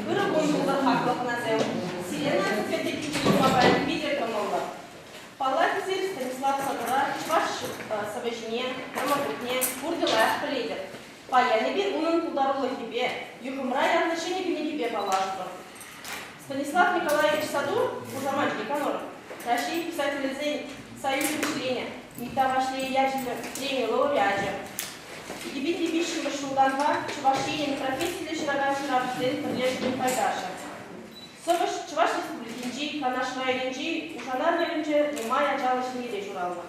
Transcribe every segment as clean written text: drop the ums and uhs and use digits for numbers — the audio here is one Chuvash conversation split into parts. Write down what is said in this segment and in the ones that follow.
Ырӑ кун пултӑр, хаклӑ хӑнасем! Сире наципе тӗп паян питӗ кӑмӑллӑ. Паллах, эсир Станислав Сатура чӑваш сӑвӑҫине, драматургне пурте лайӑх пӗлетӗр. Паян эпир унӑн пултарулӑхӗпе, юхӑмра янӑ ҫӗнӗ кӗнекипе паллашрӑмӑр. Станислав Николаевич Сатур, хушамачӗ Никаноров, Раҫҫей писателӗсен союзӗн членӗ, Митта Ваҫлейӗ ячӗллӗ преми лауреачӗ. 2003 ҫултанпа Чӑваш Енӗн профессиллӗ ҫыракан ҫыравҫӑсен пӗрлешӗвӗн пайташӗ. Сӑвӑҫ Чӑваш Республикинчи Канаш районӗнчи Ушанар ялӗнче нумай ачаллӑ ҫемьере ҫуралнӑ.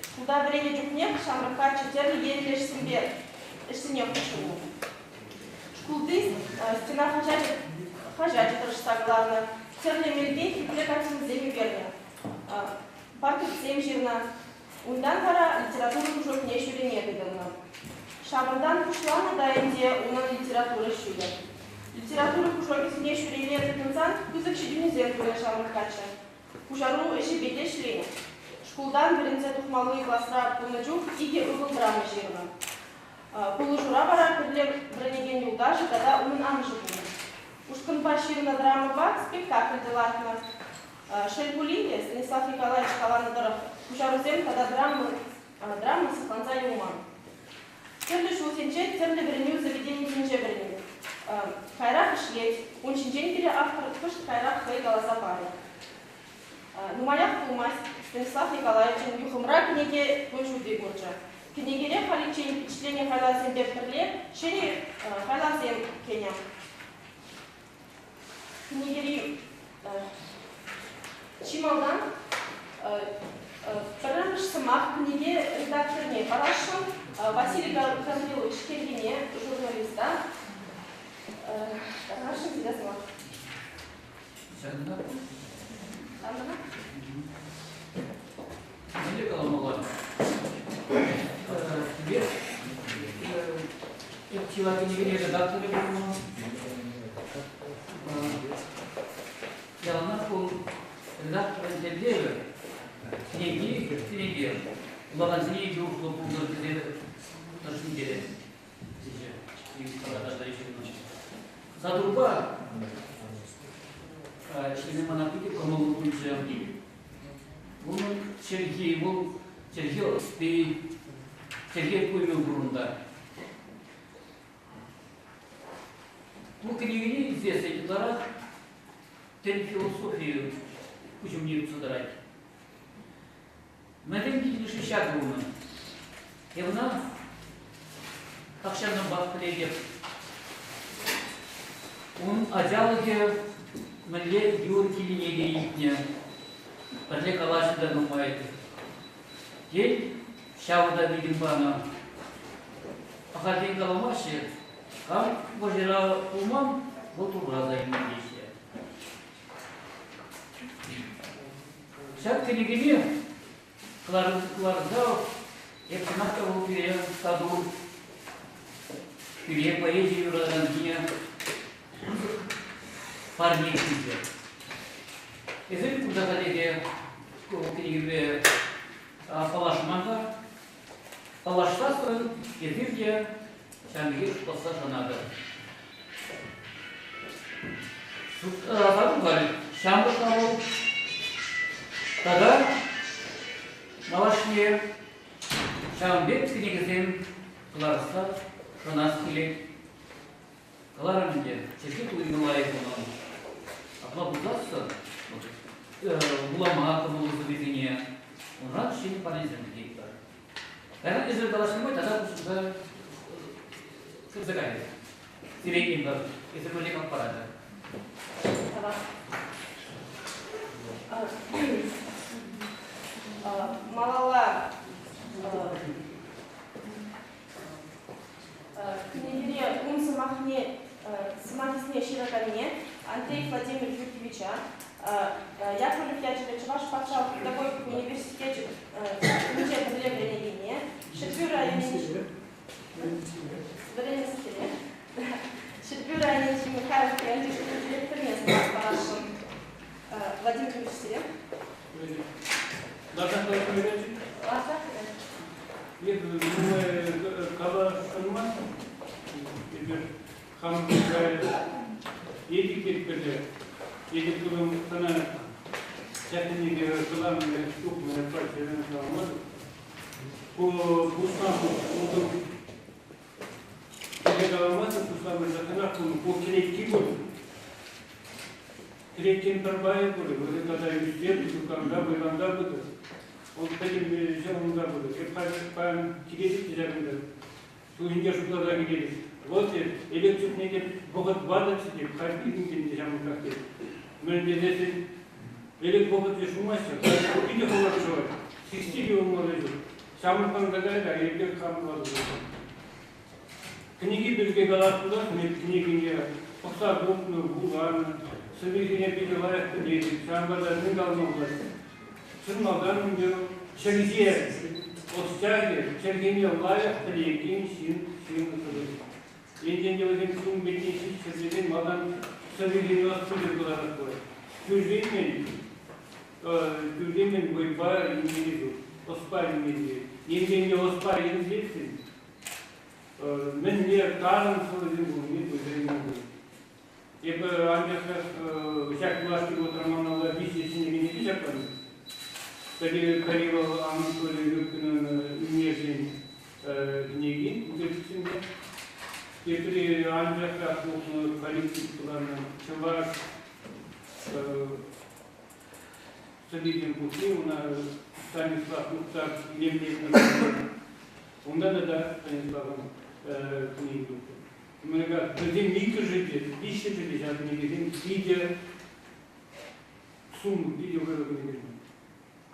Шкулта вӗреннӗ чухнех ҫамрӑк каччӑ тӗрлӗ енлӗ ӗҫсемпе ӗҫсене хутшӑннӑ. Шкулти стена хаҫачӗ, хаҫачӗ тӑрӑшса кӑларнӑ, тӗрлӗ мелпе хитре картинӑсем ӳкернӗ, портретсем ҫырнӑ. Унтан вара литература кружокне ҫӳреме тытӑннӑ. Ҫавӑнтан пуҫланӑ та ӗнтӗ унӑн литература ҫулӗ. Литература кружокӗсене ҫӳреме тытӑнсан пысӑк ҫитӗнӳсем турӗ ҫамрӑк каччӑ. Пуҫару ӗҫӗпе те ӗҫленӗ. Шкултан вӗренсе тухмалли класра пулнӑ чух икӗ ывӑл драма ҫырнӑ. Пулӑшура вара пӗрле вӗренекен юлташӗ тата унӑн амӑшӗ пулнӑ. Ушкӑнпа ҫырнӑ драмӑпа спектакль те лартнӑ. Шел пулин те, Станислав Николаевич каланӑ тӑрӑх, пуҫарусем тата драма, драма сыхланса юлман. Тӗрлӗ ҫулсенче тӗрлӗ вӗренӳ заведенийӗсенче вӗренет. Кайрах ӗҫлет, ун ҫинчен пире автор кӑшт кайрах хӑй каласа парӗ. Нумаях пулмасть Станислав Николаевичӑн Юхӑмра кӗнеке кун ҫути курчӗ. Кӗнекере халиччен пичетленӗ хайлавсемпе пӗрле ҫӗнӗ хайлавсем кӗнӗ. Кӗнекери чи малтан пӗрремӗш сӑмах кӗнеке редакторне парасшӑн Василий Гаврилович Кервине, журналиста. Тархасшӑн сире сӑмах. Ҫакӑнта? Мӗнле каламалла? Тебе чылай кӗнекене редакторӗ пулнӑ. Яланах вӑл редакторӑн тӗллевӗ кӗнеки, кӗнеке вулакансене юрӑхлӑ пултӑр тесе тӑрӑшни те Сатурпа ӗҫлеме мана питӗ кӑмӑллӑ пулчӗ. Унӑн чӗлхи, вӑл чӗлхе ӑсти, чӗлхе пуймӗ пур унта. Ку кӗнекене илсессӗн ытларах тӗн философийӗ куҫ умне тухса тӑрать. Мӗншӗн килнӗ-ши ҫакӑ унӑн? Эп ӑна тахҫантанпах пӗлетӗп. Ун ачалӑхӗ мӗнле юр килнине те илтнӗ, пӗрле калаҫнӑ та нумай. Тен, ҫавӑ та витӗм панӑ. Ахальтен каламаҫҫӗ, кам вӑрҫӑра пулман, вӑл турра та илнӗ теҫҫӗ. Ҫак кӗнекене кӑларса эп чӑнах та вӑл пире сатур, пире поэзи юратакансене пысӑк парне кӳчӗ. Эсир кунта халӗ те шкул кӗнекипе паллашман-ха. Паллашсассӑн эсир те ҫавӑн пекех шутласса шанатӑп. Сату халь ҫамрӑк-ха вӑл. Тата малашне ҫавӑн пек кӗнекесем кӑларасса шанас килет. Кӑларӑм ӗнтӗ, чӗлхе туйӑмӗ лайӑх унӑн. Апла пулсассӑн вулама кӑмӑллӑ сӑввисене унран ҫӗнӗ парнесем кӗтетпӗр. Кайран эсир калаҫнӑ май тата хушӑнса кӗрсе кайрӗ. Сире илтӗм, эсир мӗнле хак паратӑр? Малалла Кӗнекере ун сӑмахне сӑмахӗсене ҫыраканне Андрей Владимир Юрьевича, Яковлев ячӗллӗ Чӑваш патшалӑх педагогика университечӗн умӗнче пӗрле вӗренекенне, Ҫӗрпӳ районӗнчи вӗреннӗскере, Ҫӗрпӳ районӗнчи Михайловка ялӗнчи шкул директорне сӑмах парасшӑн. Владимир Юрьевич, сире. Ларсах Эпӗ нумай каласшӑн мар. Эпир хамӑр Эдик тетпӗр Эдик сана ҫак кӗнеке кӑларнӑ тухнӑ ятпа саламлатӑп. Ку пуҫлам унтан Эпӗ каламасӑр пуҫламӑшӗ кӑна ку кӗлетки пур. Кӗлеткен пӗр пайӗ пур, вӗсем тата ӳссе, пысӑкланса, вӑйланса пытӑр. Вӑл пӗтӗм ӗҫе унта пытӑр. Эп халь паян килетӗп те ҫакӑнта. Ҫул ҫинче шутласа килетӗп. Вот элек чухне те вӑхӑт ватӑччӗ те, халь пирӗн те ҫамрӑкрах тет. Мӗн тесессӗн элек вӑхӑт шумаҫҫӗ, халь питӗ хӑвӑрт шӑвать. Сиссе те юлмалли ҫук. Ҫамрӑкланса кайрӗ, эпир хам ватӑлтӑм. Кӗнеки пирки калас пулсан, кӗнекене пӑхса тухнӑ, вуланӑ, сӑввисене питӗ лайӑх пӗлетӗп, ҫавӑнпа та мӗн калама пулать? Чӑн малтан ӗнтӗ чӗлхе ӑсчахӗ, чӗлхене лайӑх пӗлекен ҫын ҫырнӑ сӑвӑ. Енчен те вӗсем ҫын пекки ҫич чӗлхесен малтан сӑввисене ӑс пӗлсе кӑларас пулать. Тӳрремӗн тӳрремӗн вӑйпа илмелли ҫук, ӑспа илмелли. Енчен те ӑспа илсессӗн мӗнле тарӑн сӑвӑсем пулнине туйса илме пулать. Эпӗ анчах ҫак юлашки вӑхӑтра манӑнла виҫӗ ҫӗнӗ кӗнеке ҫакланнӑ. Пӗри, пӗри вӑл Анатолий Рыбкинӑн ӳнерҫин кӗнеки ӳкерчӗксемпе. Тепри анчахрах тухнӑ коллектив кӑларнӑ чӑваш сӑввисем пухни, ӑна Станислав Мухтар илемлетнӗ. Унта тата Станиславӑн кӗнеки тухнӑ. Вӗсем иккӗшӗ те, виҫҫӗшӗ те ҫав кӗнекесем питӗ сумлӑ, питӗ вӑйлӑ кӗнекесем.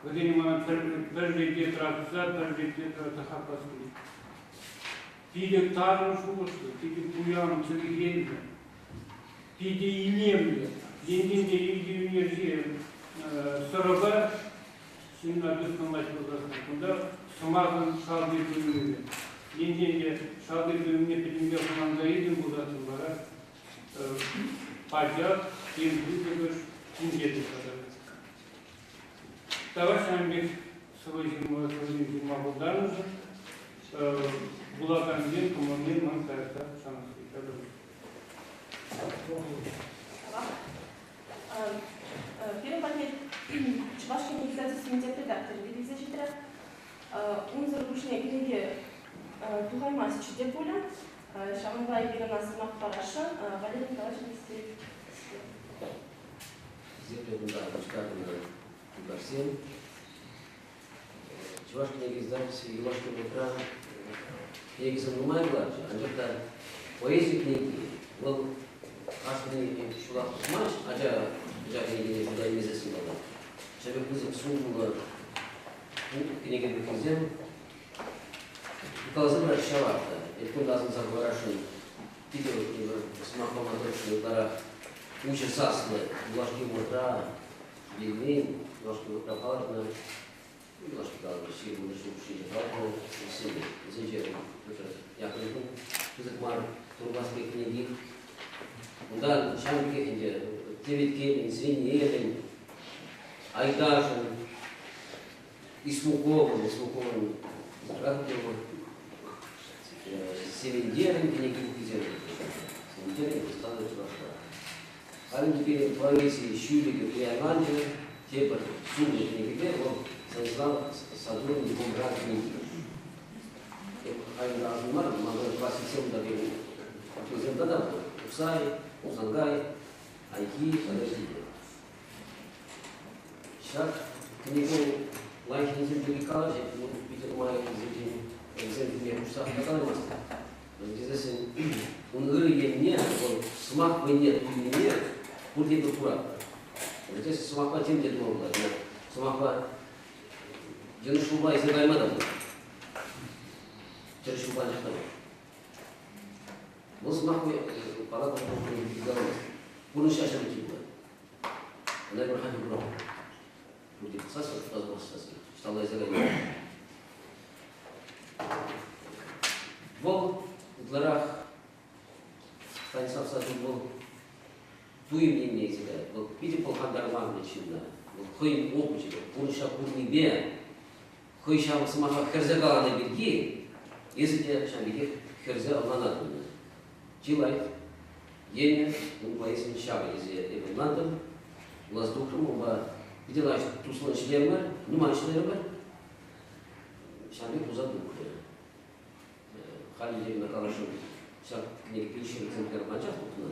Вӗсене мана пӗр рете тӑратса, пӗр рете тӑратса хаклас килет. Питӗ тарӑн шухӑшлӑ, питӗ пуян чӗлхеллӗ, питӗ илемлӗ. Енчен те ирхи ӳнерҫи сӑрӑпа ҫынна тыткӑнлать пулсассӑн, кунта сӑмахӑн шалти туйӑмӗ. Енчен те шалти туйӑмне пӗтӗмпех ӑнланса илтӗм пулсассӑн вара пачах тем пысӑкӑш тӗнче тухса тӑрать. Тавах ҫавӑн пек сӑвӑ ҫырма, сӑвӑсем ҫырма пултарнӑшӑн вулакансен кӑмӑлне ман каясса шанас килет. Пирӗн патне Чӑваш кӗнеке издательствин тӗп редакторӗ те килсе ҫитрӗ. Унсӑр пуҫне кӗнеке тухаймастчӗ те пулӗ. Ҫавӑнпа эпир ӑна сӑмах парасшӑн. Валерий Николаевич Алексеев. Хисеплӗ кунта пуҫтарӑннӑ юлташсем, Чӑваш кӗнеке издательстви юлашки вӑхӑтра кӗнекесем нумай кӑларчӗ, анчах та поэзи кӗнеки вӑл кашни ҫулах тухмасть, ача ача кӗнекине шута илмесессӗн паллах. Ҫав пек пысӑк сумлӑ кӗнеке пуххисем каласа парать ҫавах та. Эп кунта асӑнса хӑварасшӑн питӗ сӑмах пама тӑрӑшнӑ ытларах уҫӑ саслӑ юлашки вӑхӑтра вилмен, юлашки вӑхӑтра палӑртнӑ, юлашки калӑпӑш ҫырнӑ ҫул хушшинче палӑртнӑ ӗҫсене. Вӗсенче Петр Яковлевӑн пысӑк мар турпас пек кӗнеки. Унтан ҫавӑн пекех ӗнтӗ Теветкелӗн, Звенелӗн, Айташӑн. Исмуковӑн, Исмуковӑн пур. Сементерӗн кӗнеки пуххисем Сементерӗн пуҫланӑ чӑвашла. Халь ӗнтӗ пирӗн поэзи ҫӳлӗкӗ пуянланчӗ, тепӗр сумлӑ кӗнекепе вӑл Станислав Садурин Бомжа кӗнеки. Эп халь асӑнмар, малтан классиксем та пирӗн ыттисем тата пур. Ухсай, Хусанкай, Айхи тата ытти. Ҫак кӗнеке лайӑх енсем пирки калаҫать, ну, питӗ нумай енсенчен вӗсем ҫине хушсах та калаймастӑп. Тесессӗн ун ырӑ енне, вӑл сӑмах вӑйне туйнине пурте эпир куратпӑр. Тесен сӑмахпа тем те тума пулать. Сӑмахпа йӑнӑш ҫулпа илсе кайма та пулать. Тӗрӗс ҫулпа анчах та мар. Вӑл сӑмах пала пурнӑҫа ҫӗмӗрт пулать. Ӑна эпир халь курам. Пурте пӑхсассӑн, шутласа ӑҫталла илсе кайма. Вӑл ытларах Станислав Сазон вӑл туйӑм енне илсе каять. Вӑл питӗ пӑлхантарман вӗт ҫынна. Вӑл хӑйӗн опычӗпе, пурнӑҫа курнипе, хӑй ҫав сӑмаха хӗрсе каланӑ пирки эсӗ те ҫав пекех хӗрсе ӑнланатӑн. Чи лайӑх енӗ ун поэзин ҫавӑ тесе эпӗ ӑнлантӑм. Вуласа тухрӑм унпа питӗ лайӑх туслӑ ӗҫлерӗмӗр, нумай ӗҫлерӗмӗр. Ҫав пек пулса тухрӗ. Халӗ те калаҫу ҫак кӗнекепе ҫӗр экземпляр пачах тухнӑ.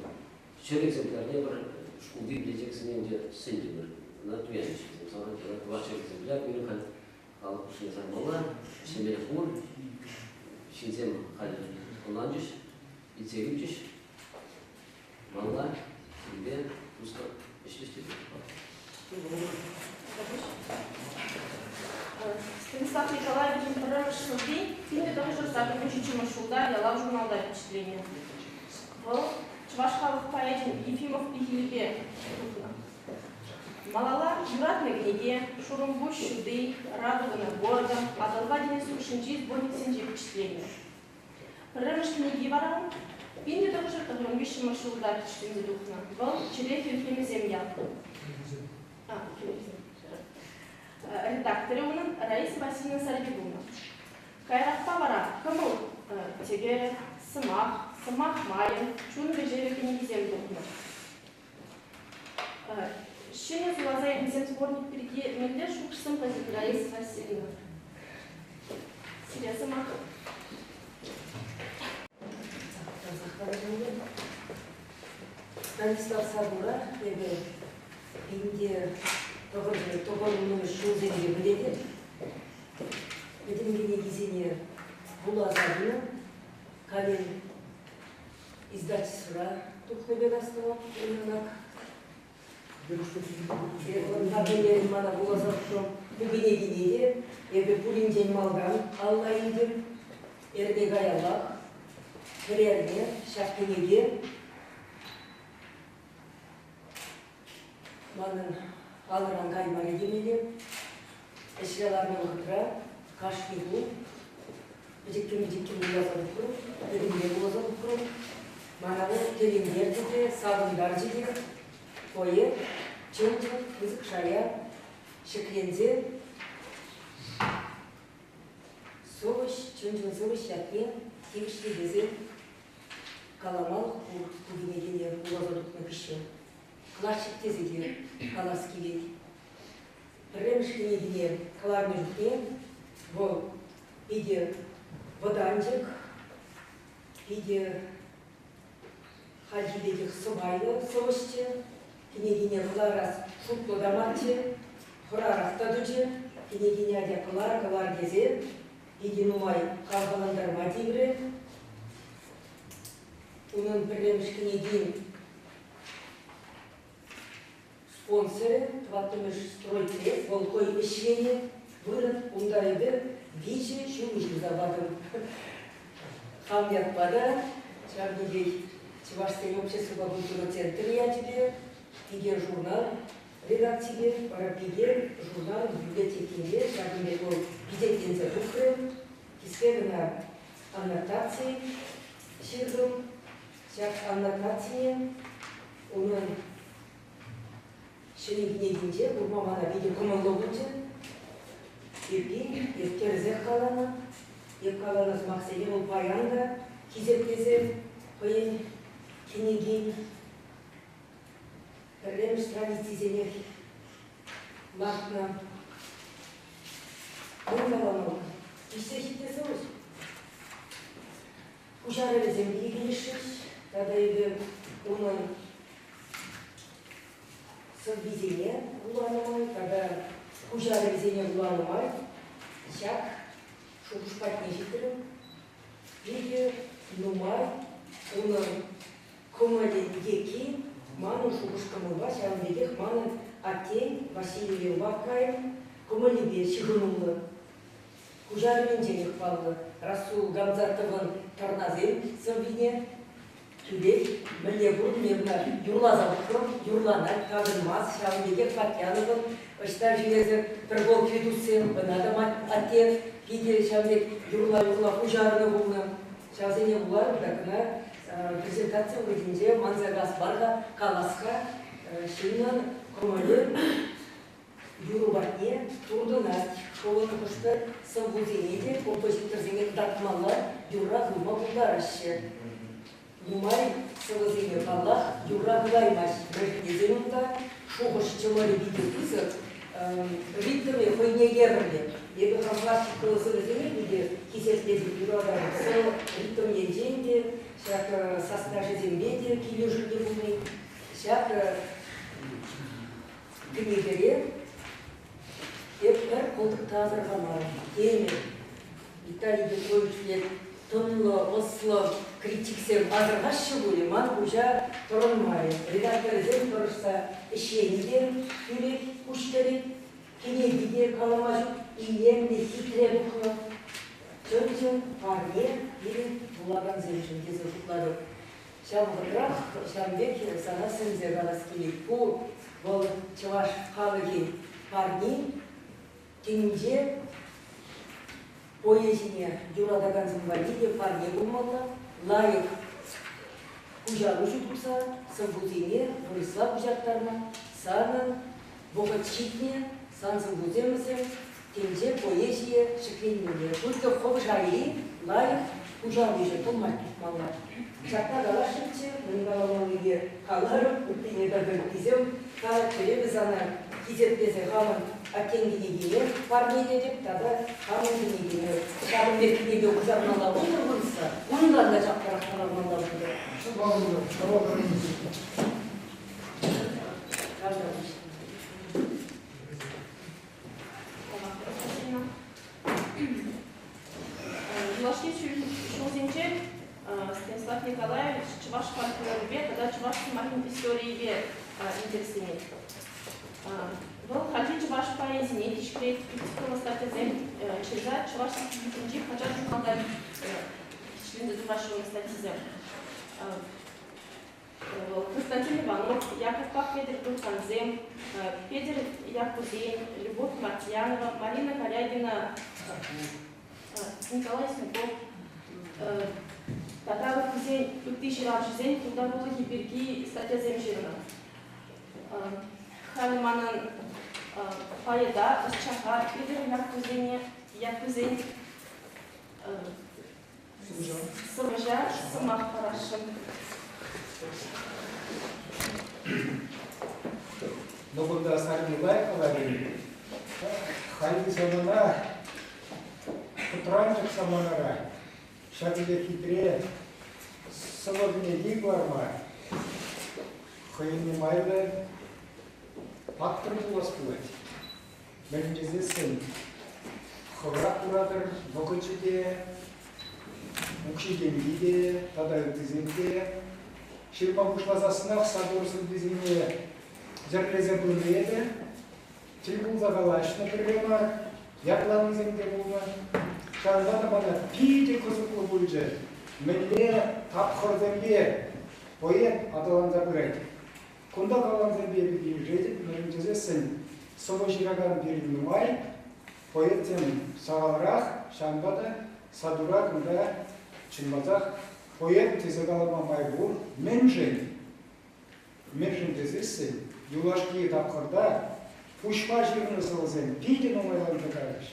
Ҫӗр экземплярне пӗр шкулти библиотекӑсене ӗнтӗ сӗнтӗмӗр. Ӑна туянӗҫ. Сана 400 экземпляр пирӗн халь халӑх хушшине сармалла, ӗҫлемелӗх пур. Ҫынсем халь ӑнланчӗҫ, илсе юлчӗҫ. Малла сирӗнпе туслӑ ӗҫлес тесе Станислав Николаевичӑн пӗрремӗш сӑвви 1987 ҫулта Ялав журналта пичетленнӗ. Вӑл чӑваш халӑх поэчӗн Ефимов пехилӗпе тухнӑ. Малалла юратнӑ кӗнеке, Шурӑмпуҫ ҫути, Радуга над городом, Атӑлпа тинӗс хушшинчи сборниксенче пичетленнӗ. Пӗрремӗш кӗнеки вара 1993 ҫулта пичетленсе тухнӑ. Вӑл Чӗре хӗлхемӗсем ятлӑ. Редакторӗ унӑн Раиса Васильевна Сарпи пулнӑ. Каярахпа вара Кӑмӑл тӗкӗрӗ, Сӑмах, Сӑмах майӗ, Чун вӗҫевӗ кӗнекисем тухнӑ. Ҫӗнӗ суйласа илнисем сборник пирки мӗнле шухӑшсем Раиса Васильевна? Сире сӑмах. Станислав Сабура эпӗ пинте тӑхӑрвуннӑмӗш ҫулсенче пӗлетӗп. Пӗтӗм кӗнекисене вуласа пынӑ. Калем издательствӑра тухнӑ пек астӑвап унӑнах. Парнелерӗн мана вуласа тухрӑм. Ку кӗнекине те эпӗ пуринчен малтан алла илтӗм. Эрне каяллах пӗр эрне ҫак кӗнеке манӑн алӑран каймарӗ темелле. Ӗҫре ларнӑ вӑхӑтра кашни кун пӗчӗккӗн-пӗчӗккӗн вуласа тухрӑм, пӗтӗмпе вуласа тухрӑм. Мана вӑл тӗлӗнтерчӗ те, савӑнтарчӗ те. Поэт чӑн-чӑн пысӑк шая ҫӗкленсе сӑвӑҫ, чӑн-чӑн сӑвӑҫ ятне тивӗҫлӗ тесе каламалӑх пур ку кӗнекене вуласа тухнӑ хыҫҫӑн. Классик тесе те калас килет. Пӗрремӗш кӗнекине кӑларнӑ чухне вӑл питӗ вӑтанчӑк, питӗ хальхи пекех сӑпайлӑ сӑвӑҫчӗ. Кӗнекине кӑларас шутлӑ та марччӗ, хӑрарах та тӑчӗ. Кӗнекине атя кӑлар, кӑлар тесе питӗ нумай хавхалантарма тиврӗ. Унӑн пӗрремӗш кӗнекин Спонсорӗ тӑваттӑмӗш стройкре вӑл хӑй ӗҫленӗ вырӑн. Унта эпӗ виҫӗ ҫул ҫырса патӑм. Хам ятпа та ҫав пекех Чӑвашсен обществӑпа культура центрӗ ячӗпе, Пике журнал редакципе, вара Пике журнал библиотекинче ҫакӑн пек вӑл пичетленсе тухрӗ. Кӗске кӑна аннотаци ҫыртӑм. Ҫак аннотацине унӑн ҫӗнӗ кӗнекинче курма мана питӗ кӑмӑллӑ пулчӗ. Эппин, ирттерсех каланӑ. Эп каланӑ сӑмахсене вӑл паян та хисеплесе хӑйӗн кӗнекин пӗрремӗш страницисенех лартнӑ. Мӗн каламалла? Пиҫсе ҫитнӗ сӑвӑҫ. Пуҫарӑвӗсем те килӗшрӗҫ. Тата эпӗ унӑн сӑввисене вуланӑ май тата куҫарӑвӗсене вуланӑ май ҫак шухӑш патне ҫитрӗм. Питӗ нумай унӑн кӑмӑлӗн екки манӑн шухӑш-кӑмӑлпа, ҫавӑн пекех манӑн аттен Василий Левакайӑн кӑмӑлӗпе ҫыхӑнуллӑ. Куҫарӑвӗнченех паллӑ, Расул Гамзатовӑн «Тӑрнасем» сӑввине тӳрех мӗнле курнине кӑна юрласа тухрӑм, юрланать, такӑнмасть. Ҫавӑн пекех Фатьяновӑн ӑҫта ҫӳресӗр пӗр полкри туссем, ӑна та атте питӗ ҫав пек юрла-юрла куҫарнӑ пулнӑ. Ҫавсене вуларӑм та кӑна презентаци вӑхӑтӗнче манса кас мар-ха, калас-ха, ҫыннӑн кӑмӑлӗ юрӑ патне туртӑнать. Хӑвӑн хӑш-пӗр сӑввусене те композиторсене кӑтартмалла юрра хывма пултараҫҫӗ. Нумай сӑвӑсене, паллах, юрра хываймасть. Мӗншӗн тесен унта шухӑш чӑмӑрӗ питӗ пысӑк, ритмӗ хӑйне евӗрлӗ. Эпӗ хам классикӑллӑ сӑвӑсене питӗ хисеплетӗп, юрататӑп. Сӑвӑ ритм енчен те, ҫак састашӗсемпе те килӗшӳллӗ пулни. Ҫак Кӗнекере эп пӗр кӑлтӑк та асӑрхаман, тенӗ Виталий Петрович пек тӑнлӑ, ӑслӑ критиксем асӑрхаҫҫӗ пулӗ, ман куҫа тӑрӑнмарӗ. Редакторӗсем тӑрӑшса ӗҫлени те тӳрех куҫ кӗрет, кӗнеки те калама ҫук илемлӗ, хитре тухнӑ. Чӑн-чӑн парне пирӗн вулакансемшӗн тесе шутлатӑп. Ҫав вӑхӑтрах ҫавӑн пек сана сӗнсе калас килет. Ку вӑл чӑваш халӑхӗн парни тӗнче поэзине юратакансем валли те парне пулмалла. Лайӑх куҫаруҫӑ тупса сӑввусене вырӑсла куҫарттарма санӑн вӑхӑт ҫитнӗ, сан сӑввусем вӗсем тӗнче поэзийӗ ҫӗкленмелле. Пурте хӑв шайри лайӑх куҫаруҫӑ пулма тупмалла. Ҫакна каласшӑнччӗ, мӗн каламаллине каларӑм, ыттине тата ыттисем калаччӑр. Эпӗ сана хисеплесе хамӑн аттен кӗнекине парнелетӗп тата хамӑн кӗнекене. Ҫакӑн пек кӗнеке куҫармалла пултӑр вырӑсла, унтан та чаплӑрах кӑлармалла пултӑр. Юлашки ҫулсенче Станислав Николаевич чӑваш фольклорӗпе тата чӑваш сӑмахӗн историйӗпе интересленет. Вӑл хальхи чӑваш поэзине тишкерет, критикӑллӑ статьясем ҫырса Чӑваш Республикинчи хаҫат-журналта пичетленсе тухаҫҫӗ унӑн статйисем. Константин Иванов, Яковпа Петӗр Турхансем, Петӗр Яккусен, Любовь Мартьянова, Марина Карягина, Николай Смыков тата ыттисен ытти ҫыравҫӑсен пултарулӑхӗ пирки статьясем ҫырнӑ. Халӗ манӑн поэта, ӑсчаха Петӗр Яккусене, Яккусен Сӑвӑҫа сӑмах парасшӑн. Ну, кунта Сарни лайӑх каларӗ. Хальхи самана, пӑтранчӑк саманара ҫак пек хитре сӑвӑ кӗнеки кӑларма хӑйне майлӑ паттӑр пулас пулать. Мӗн тесессӗн хӑвӑрах куратӑр, вӑхӑчӗ те, укҫи-тенки те тата ыттисем те. Ҫырма пуҫласассӑнах сатур сӑввисене йӗрлесе пынӑ эпӗ. Тӗл пулса калаҫнӑ пӗрре мар, ятланисем те пулнӑ. Ҫавӑнпа та мана питӗ кӑсӑклӑ пулчӗ, мӗнле тапхӑрсемпе поэт аталанса пырать. Кунта калансемпе эпӗ килӗшетӗп, мӗншӗн тесессӗн сӑвӑ ҫыракан пирӗн нумай, поэтсем сахалрах, ҫавӑнпа та Сатура кунта чӑнласах поэт тесе калама май пур. Мӗншӗн? Мӗншӗн тесессӗн юлашки тапхӑрта пуҫпа ҫырнӑ сӑвӑсем питӗ нумайланса кайрӗҫ.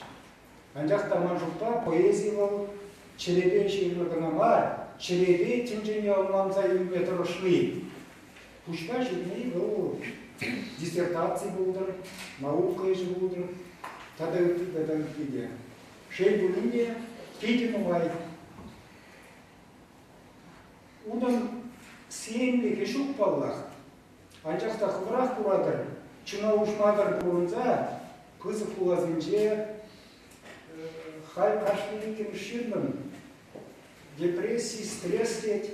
Анчах та ман шутпа поэзи вӑл чӗрепе ҫырнӑ кӑна мар, чӗрепе тӗнчене ӑнланса илме тӑрӑшни. Пуҫпа ҫырни вӑл диссертаци пултӑр, наука ӗҫӗ пултӑр тата ытти тата ытти те. Шел пулин те, питӗ нумай. Унӑн сиенлӗхӗ ҫук паллах. Анчах та хӑвӑрах куратӑр, чуна уҫмасӑр пурӑнса пысӑк хуласенче халь кашни иккӗмӗш ҫыннӑн депресси, стресс тет.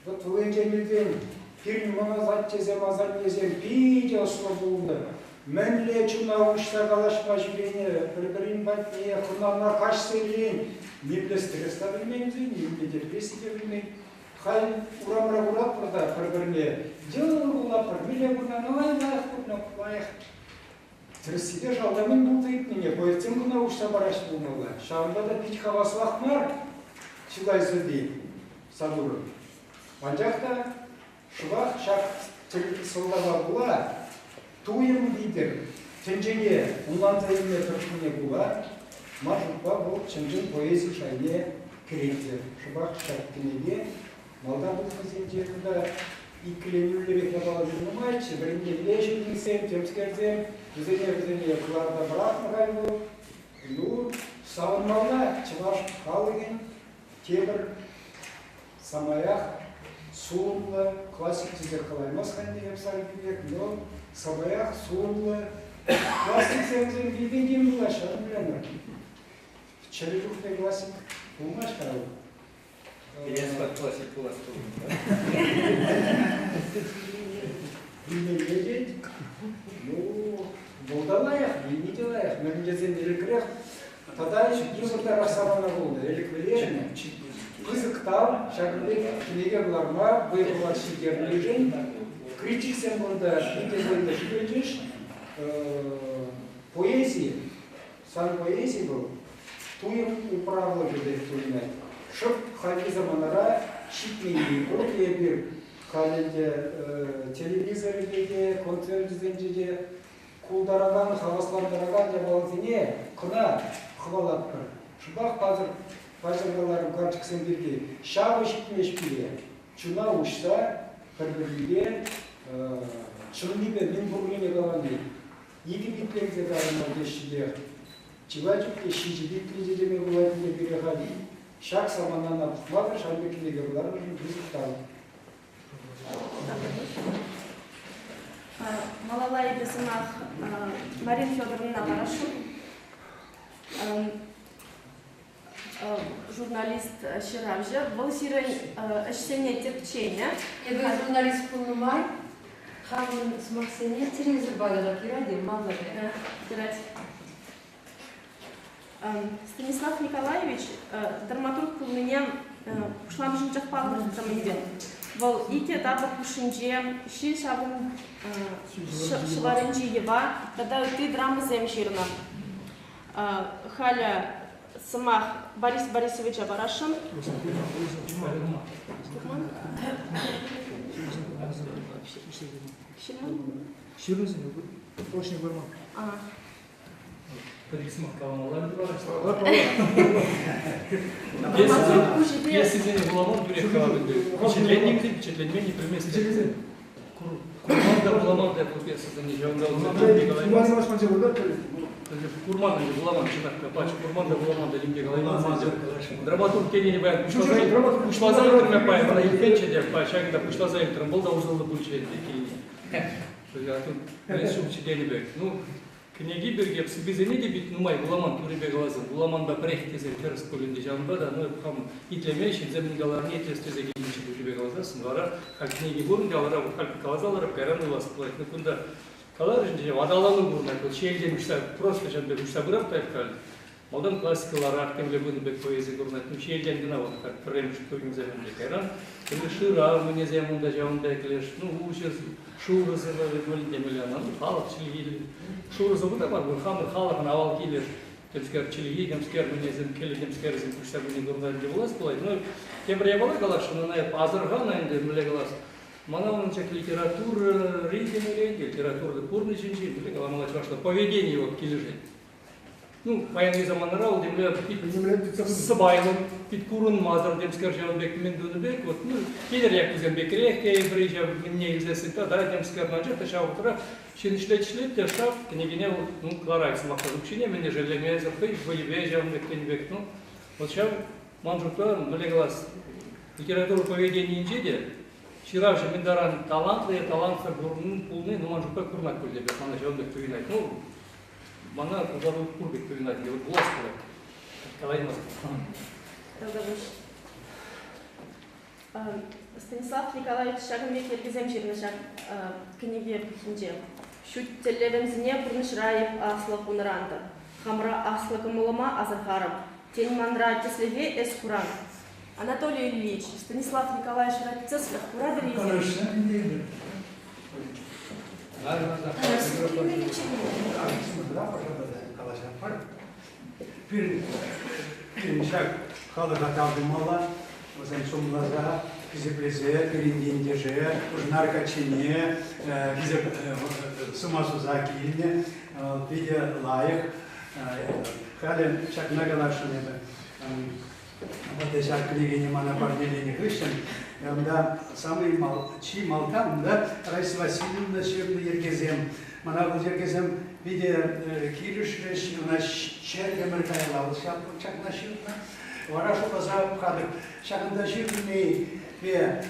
Вот вӗсенчен илсен пирӗн мӑн асаттесем, асаннесем питӗ ӑслӑ пулнӑ. Мӗнле чуна уҫса калаҫма ҫӳренӗ, пӗр-пӗрин патне хӑнана каҫсерен нимле стресс та пӗлмен вӗсен, нимле депресси те пӗлмен. Халь урамра куратпӑр та пӗр-пӗрне йӑл кулатпӑр, мӗнле курнӑ, лайӑх курнӑ, лайӑх. Тӗрӗссипе шалта мӗн пулса иртнине поэтсем кӑна уҫса параҫҫӗ пулмалла. Ҫавӑнпа та пит хаваслах мар чылай сӑвви Сатурӑн. Анчах та шӑпах ҫак сӑлтава пула туйӑм витӗр тӗнчене ӑнланса илме тӑрӑшнине пула ман шутпа вӑл чӑн-чӑн поэзи шайне кӗрет те. Шӑпах ҫак кӗнеке малтан тухнисенче кунта иккӗленӳллӗрех япаласем нумайччӗ, вӗренмелле ҫыннисем, темскерсем, вӗсене вӗсене кӑларса пӑрахнӑ халь вӑл. Ну, савӑнмалла чӑваш халӑхӗн тепӗр самаях сулӑмлӑ классик тесе калаймас-ха ӗнтӗ эп Сарпи пек, но самаях сулӑмлӑ классиксем вӗсем вилмен тем пулаҫҫӗ, ан Чӗрӗ чухне классик пулмасть-ха вӑл. Вилес классик пулас пулнӑ. Вилмелле тет. Ну, вӑл та лайӑх, вилни те лайӑх. Мӗн тесен ӗлӗкрех тата йывӑртарах самана пулнӑ. Ӗлӗк вӗлернӗ. Пысӑк тав ҫакӑн пек кӗнеке кӑларма вӑй хӑват ҫитернишӗн. Критиксем кунта питӗ вӑйлӑ ҫитӗнчӗҫ. Поэзи, сан поэзи вӑл туйӑм управлӑхӗ пек туйӑнать. Шӑп хальхи саманара ҫитменни пур эпир халь ӗнтӗ телевизорӗпе те, концерчӗсенче те култаракан, хаваслантаракан япаласене кӑна хӑвалатпӑр. Шӑпах пасӑр паҫӑр каларӑм карчӑксем пирки. Ҫавӑ ҫитмест пире. Чуна уҫса пӗр-пӗринпе чӑннипе мӗн пуррине калани икӗ питленсе кайнӑ теҫҫӗ те чылай чухне ҫичӗ питлӗ те теме пулать ӗнтӗ пире халь. Ҫак саманана пӑхмасӑр ҫав пек кӗнеке кӑларнӑшӑн пысӑк тав. Малалла эпӗ сӑмах Марина Федоровнӑна парасшӑн. Журналист ҫыравҫӑ. Вӑл сирӗн ӗҫсене тӗпченӗ. Эпӗ журналист пулнӑ май хамӑн сӑмахсене телевизорпа та юрать-и, маллӑ-и? Юрать. Станислав Николаевич драматург пулнине пуҫламӑшӗнчех палӑртрӑм ӗнтӗ. Вӑл икӗ тапӑк хушшинче ҫил ҫавӑн ҫӑварӗнчи йӑва тата ытти драмӑсем ҫырнӑ. Халӗ сӑмах Борис Борисовича парасшӑн. Ҫырнисене точно курман. Пӗр-ик сӑмах каламалла Пьесисене вуламан тӳрех калап ӗнтӗ. Пичетленнӗ пичетленмен не пӗлмест. Курман та вуламан та ку пьесӑсене ҫавӑнта Курман ӗнтӗ вуламан чӑнах та пач курман та вуламан та нимте калайман. Драматург тенине паян пуҫласа илтрӗм паян мана илтменччӗ те ҫакӑнта пуҫласа илтрӗм вӑл та усӑллӑ пулчӗ ӗнтӗ килни. Ҫукчӗ тенӗ пек. Ну, кӗнеки пирки сӑввисене те пит нумай вуламан тӳррипе каласан, вуламанпа пӗрех тесе тӗрӗс пуль ӗнтӗ. Ҫавӑнпа та ну, хам итлеме, ҫынсем мӗн каланине итлес тесе килнӗччӗ тӳррипе каласассӑн. Вара халь кӗнеки пур ӗнтӗ, алӑра халь каласа ларӑп, кайран вулас пулать. Ну, кунта каларӗҫ ӗнтӗ, аталану пурӑнать. Вӑл ҫиелтен уҫса, просто ҫавӑн пек уҫса пырать та халь. Малтан классикӑларах темле пынӑ пек поэзи курӑнать. Ну, ҫиелтен кӑна вӑл так пӗрремӗш туйӑмсем ӗнтӗ. Кайран темле шырав мӗнесем унта ҫавӑн пек леш, ну, уҫӑ, шурӑ сӑвӑ вӗт темелле ӑна, ну, халӑх чӗлхи. Шурӑ сӑвӑ та мар, вӑл хамӑр халӑхӑн авалхи леш темскер чӗлхи, темскер мӗнесем, кӗлӗ темскерсем куҫса пыни курӑнать ӗнтӗ вулас пулать. Ну, тепӗр япала каласшӑн, ӑна эп асӑрханӑ ӗнтӗ, мӗнле калас, мана унӑн ҫак литературӑри темелле ӗнтӗ, литература пурнӑҫӗнчи, мӗнле каламалла чӑвашла, поведение вот килӗшет. Ну, паянхи саманара вӑл темле пит сӑпайлӑн, пит курӑнмасӑр темскер ҫавӑн пек мӗн тунӑ пек, вот, ну, тетӗр яккусем пекрех тейӗпӗр ҫав мӗнне илсессӗн тата темскер, анчах та ҫав вӑхӑтрах ҫын ӗҫлет-ӗҫлет те шав кӗнекене вӑл, ну, кӑларать сӑмахран укҫине мӗнне шеллемесӗр, хӑй вӑйӗпе ҫавӑн пек тенӗ пек, ну, вот ҫав ман шутпа, мӗнле калас, литература поведенийӗнче те ҫыравҫӑ мӗн таран талантлӑ е талантсӑр пулни, ну, ман шутпа, курӑнать пуль те, мана ҫавӑн пек туйӑнать. Ну, мана пултарулӑх пур пек туйӑнать, вот вулас пулать. Калаймастӑп. Тавтапуҫ. Станислав Николаевич ҫакӑн пек йӗркесем ҫырнӑ ҫак кӗнеке пуххинче. Ҫут тӗллевӗмсене пурнӑҫра эп аслӑ хунӑран-тӑр. Хамра аслӑ кӑмӑлӑма асӑрхарӑм. Тен, манра тӗслӗхе эс куран. Анатолий Ильич, Станислав Николаевичра тӗслӗх куратӑр-и эсир? Пирӗн, пирӗн ҫак халӑха тав тумалла, вӗсем сумласа, хисеплесе пирӗн ентеше, Пушнар каччине хисеп сума суса килнӗ. Питӗ лайӑх. Халӗ ҫакна каласшӑн эпӗ. Вот ҫак кӗнекене мана парнеленӗ хыҫҫӑн унта самый мал, чи малтан унта Раиса Васильевна ҫырнӑ йӗркесем. Мана вӑл йӗркесем питӗ килӗшрӗҫ, ӑна чӗртӗмӗр каялла вӑл ҫакна ҫырнӑ. Вара шутласа пӑхатӑп, ҫакӑнта ҫырнипе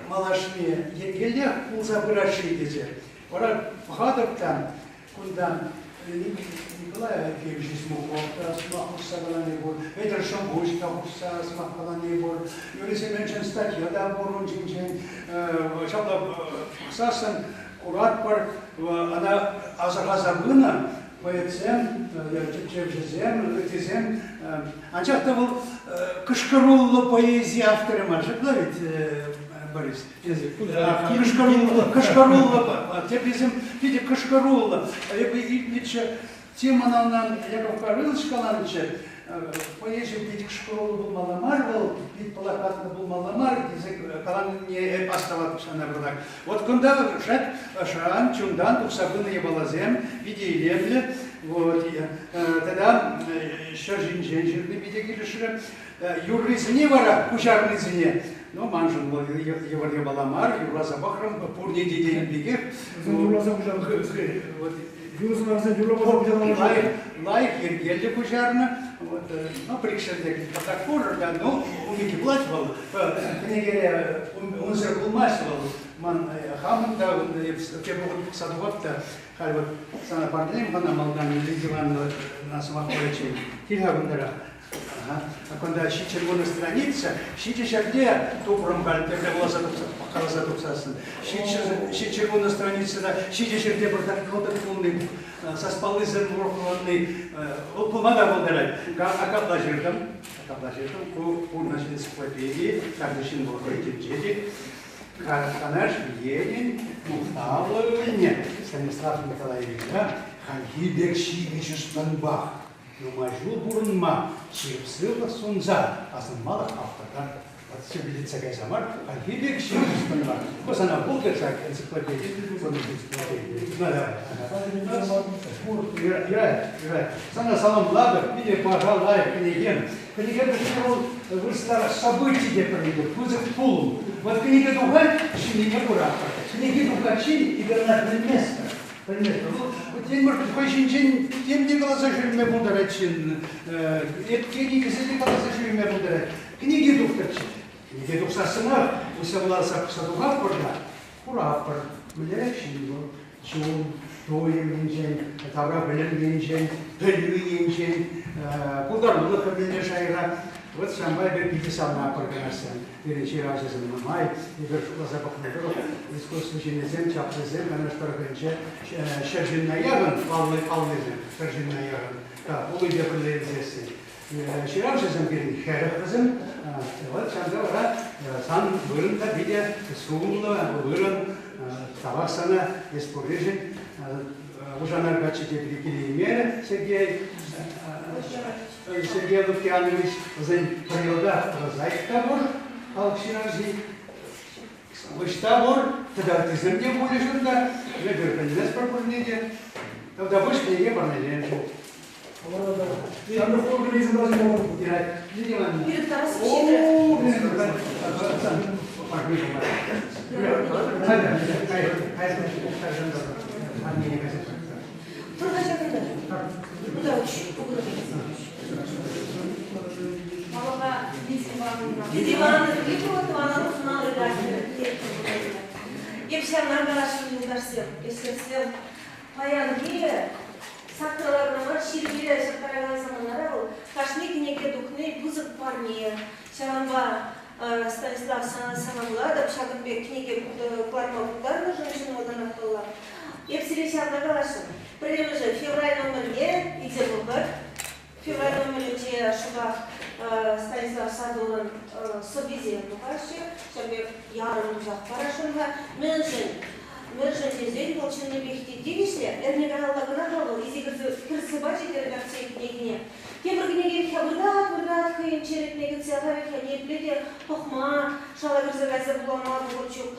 малашне йӗркеллех пулса пырать-ши тесе. Вара пӑхатӑп та, Кунта Николай Алексеевич Исмуков та сӑмах хушса калани пур, Петӗр Шӑмпуҫ та хушса сӑмах калани пур, Юрий Семеновичӑн статья та пур ун ҫинчен. Ҫапла пӑхсассӑн куратпӑр, ӑна асӑрхаса пынӑ поэтсем, тӗпчевҫӗсем, ыттисем. Анчах та вӑл кӑшкӑруллӑ поэзи авторӗ мар, ҫапла ведь, Борис? Кӑшкӑруллӑ, кӑшкӑруллӑ, теприсем питӗ кӑшкӑруллӑ. Эпӗ илтнӗччӗ, темӑна ӑна Яков Гаврилович каланӑччӗ, поэзи пит кӑшкӑруллӑ пулмалла мар вӑл, пит пӑлахватнӑ пулмалла мар тесе каланине эп астӑватӑп ҫавна пӗртак. Вот кунта шет ӑшран, чунтан тухса пынӑ япаласем питӗ илемлӗ. Вот, тата ҫӗр ҫинчен ҫырни питӗ килӗшрӗ. Юррисене вара, куҫарнисене, ну, маншӑн вӑл йывӑр япала мар, юрласа пӑхрӑм, пурне те тенӗ пекех. Юрласа куҫарнӑ. Юрӑсем юрласа куҫарнӑ. Лайӑх, лайӑх йӗркеллӗ куҫарнӑ. Вот, ну, прикшерте пӑртак пур, да, ну, умӗнче пулать вӑл. Кӗнекере унсӑр пулмасть вӑл. Ман хамӑн та тепӗр хут пӑхса тухап та, халь вот сана парнелем хана малтан Лидия Ивановна сӑмах париччен. Кил-ха кунтарах. Кунта ҫиччӗр страница, ҫичӗ ҫӗрте тупрӑм халь тӗрлӗ вуласа тухса, пӑхкаласа тухсассӑн. Ҫиччӗр страницӑра ҫичӗ ҫӗрте пӗртак кӑлтӑк пулни, саспаллисем урӑхланни, вӑл пулма та пултарать. Акапла ҫыртӑм, акапла ҫыртӑм, ку пурнӑҫ энциклопедийӗ, кашни ҫын вӑл хӑй тӗнче те. Канаш енӗн мухтавлӑ ывӑлне Станислав Николаевича хальхи пек ҫивӗч ӑс-тӑнпах Нумай ҫул пурӑнма ҫирӗп сывлӑх сунса асӑнмалӑх автортан сирпӗтетсе кайса мар, хальхи пек ҫирӗп мар. Ку сана пултӑр ҫак энциклопеди, энциклопеди. Юрать, юрать. Сана саламлатӑп, питӗ паха лайӑх кӗнеке. Кӗнеке пӗлсе вӑл вырӑсла событие те пӗрле, пысӑк пулӑм. Вот кӗнеке тухать, ҫыннине куратпӑр. Кӗнеке тухать ҫын, эпир ӑна пӗлместпӗр. Пӗлместпӗр. Вӑл тен, может, хӑй ҫинчен тем те каласа ҫӳреме пултарать ҫын. Эткени тесе те каласа ҫӳреме пултарать. Кӗнеке тухтӑрччӗ. Кӗнеке тухсассӑнах уҫса вуласа пӑхса тухатпӑр та куратпӑр. Мӗнлерех ҫын вӑл? Чун, туйӑм енчен, тавра пӗлӗм енчен, пӗлӳ енчен, пултарулӑх мӗнле шайра. Вот ҫавӑнпа эпир питӗ савӑнатпӑр канашсем. Пирӗн ҫыравҫӑсем нумай. Эпир шутласа пӑхнӑ тӑрӑх, искусство ҫыннисем, чаплисем Канаш тӑрӑхӗнче ҫӗр ҫынна яхӑн, палли паллисем, ҫӗр ҫынна яхӑн пулнипе пӗрле илсессӗн. Ҫыравҫӑсем пирӗн 40 вӗсем. Вот ҫавӑнта вара сан вырӑн та питӗ сумлӑ вырӑн. Тавах сана эс пурришӗн. Ушанар каччи тепри килеймерӗ Сергей. Сергей Лукьянович вӗсен пӗр ялтах прозаик та пур, халӑх ҫыравҫи. Ӑҫта пур, тата ыттисем те пулӗҫ унта. Эпир пӗлместпӗр пурне те. Тавтапуҫ кӗнеке парнеленӗшӗн. Пирӗн Тарас ҫитрӗ. Тӑр-ха ҫакӑнта. Кунта Малалла Лидия Ивановна. Лидия Ивановна Филиппова тӑван сӑнав редакторӗ. Эп ҫавна каласшӑн юлташсем, ӗҫтешсем. Паянхи саккӑрларнӑ ҫирӗпе ҫаптаракан саманара вӑл кашни кӗнеке тухни пысӑк парне. Ҫавӑнпа Станислав саламлатӑп ҫакӑн пек кӗнеке кӑларма пултарнӑшӑн чӑн малтанах паллах. Эп сире ҫавна каласшӑн. Пӗрремӗшӗ февраль номерне илсе пӑхӑр. Февраль номерӗнче шӑпах Станислав Садовӑн сӑввисем тухаҫҫӗ. Ҫав пек ярӑм тусах парасшӑн-ха. Мӗншӗн? Мӗншӗн тесен вӑл чӑннипех те тивӗҫлӗ. Эрне каялла кӑна-ха вӑл илсе кӗрсе пачӗ редакцие кӗнекине. Тепӗр кӗнеке выртать, выртать хӑйӗн черетне кӗтсе ахаль-ха ниепле те пӑхма, шала кӗрсе кайса вулама вӑхӑт ҫук.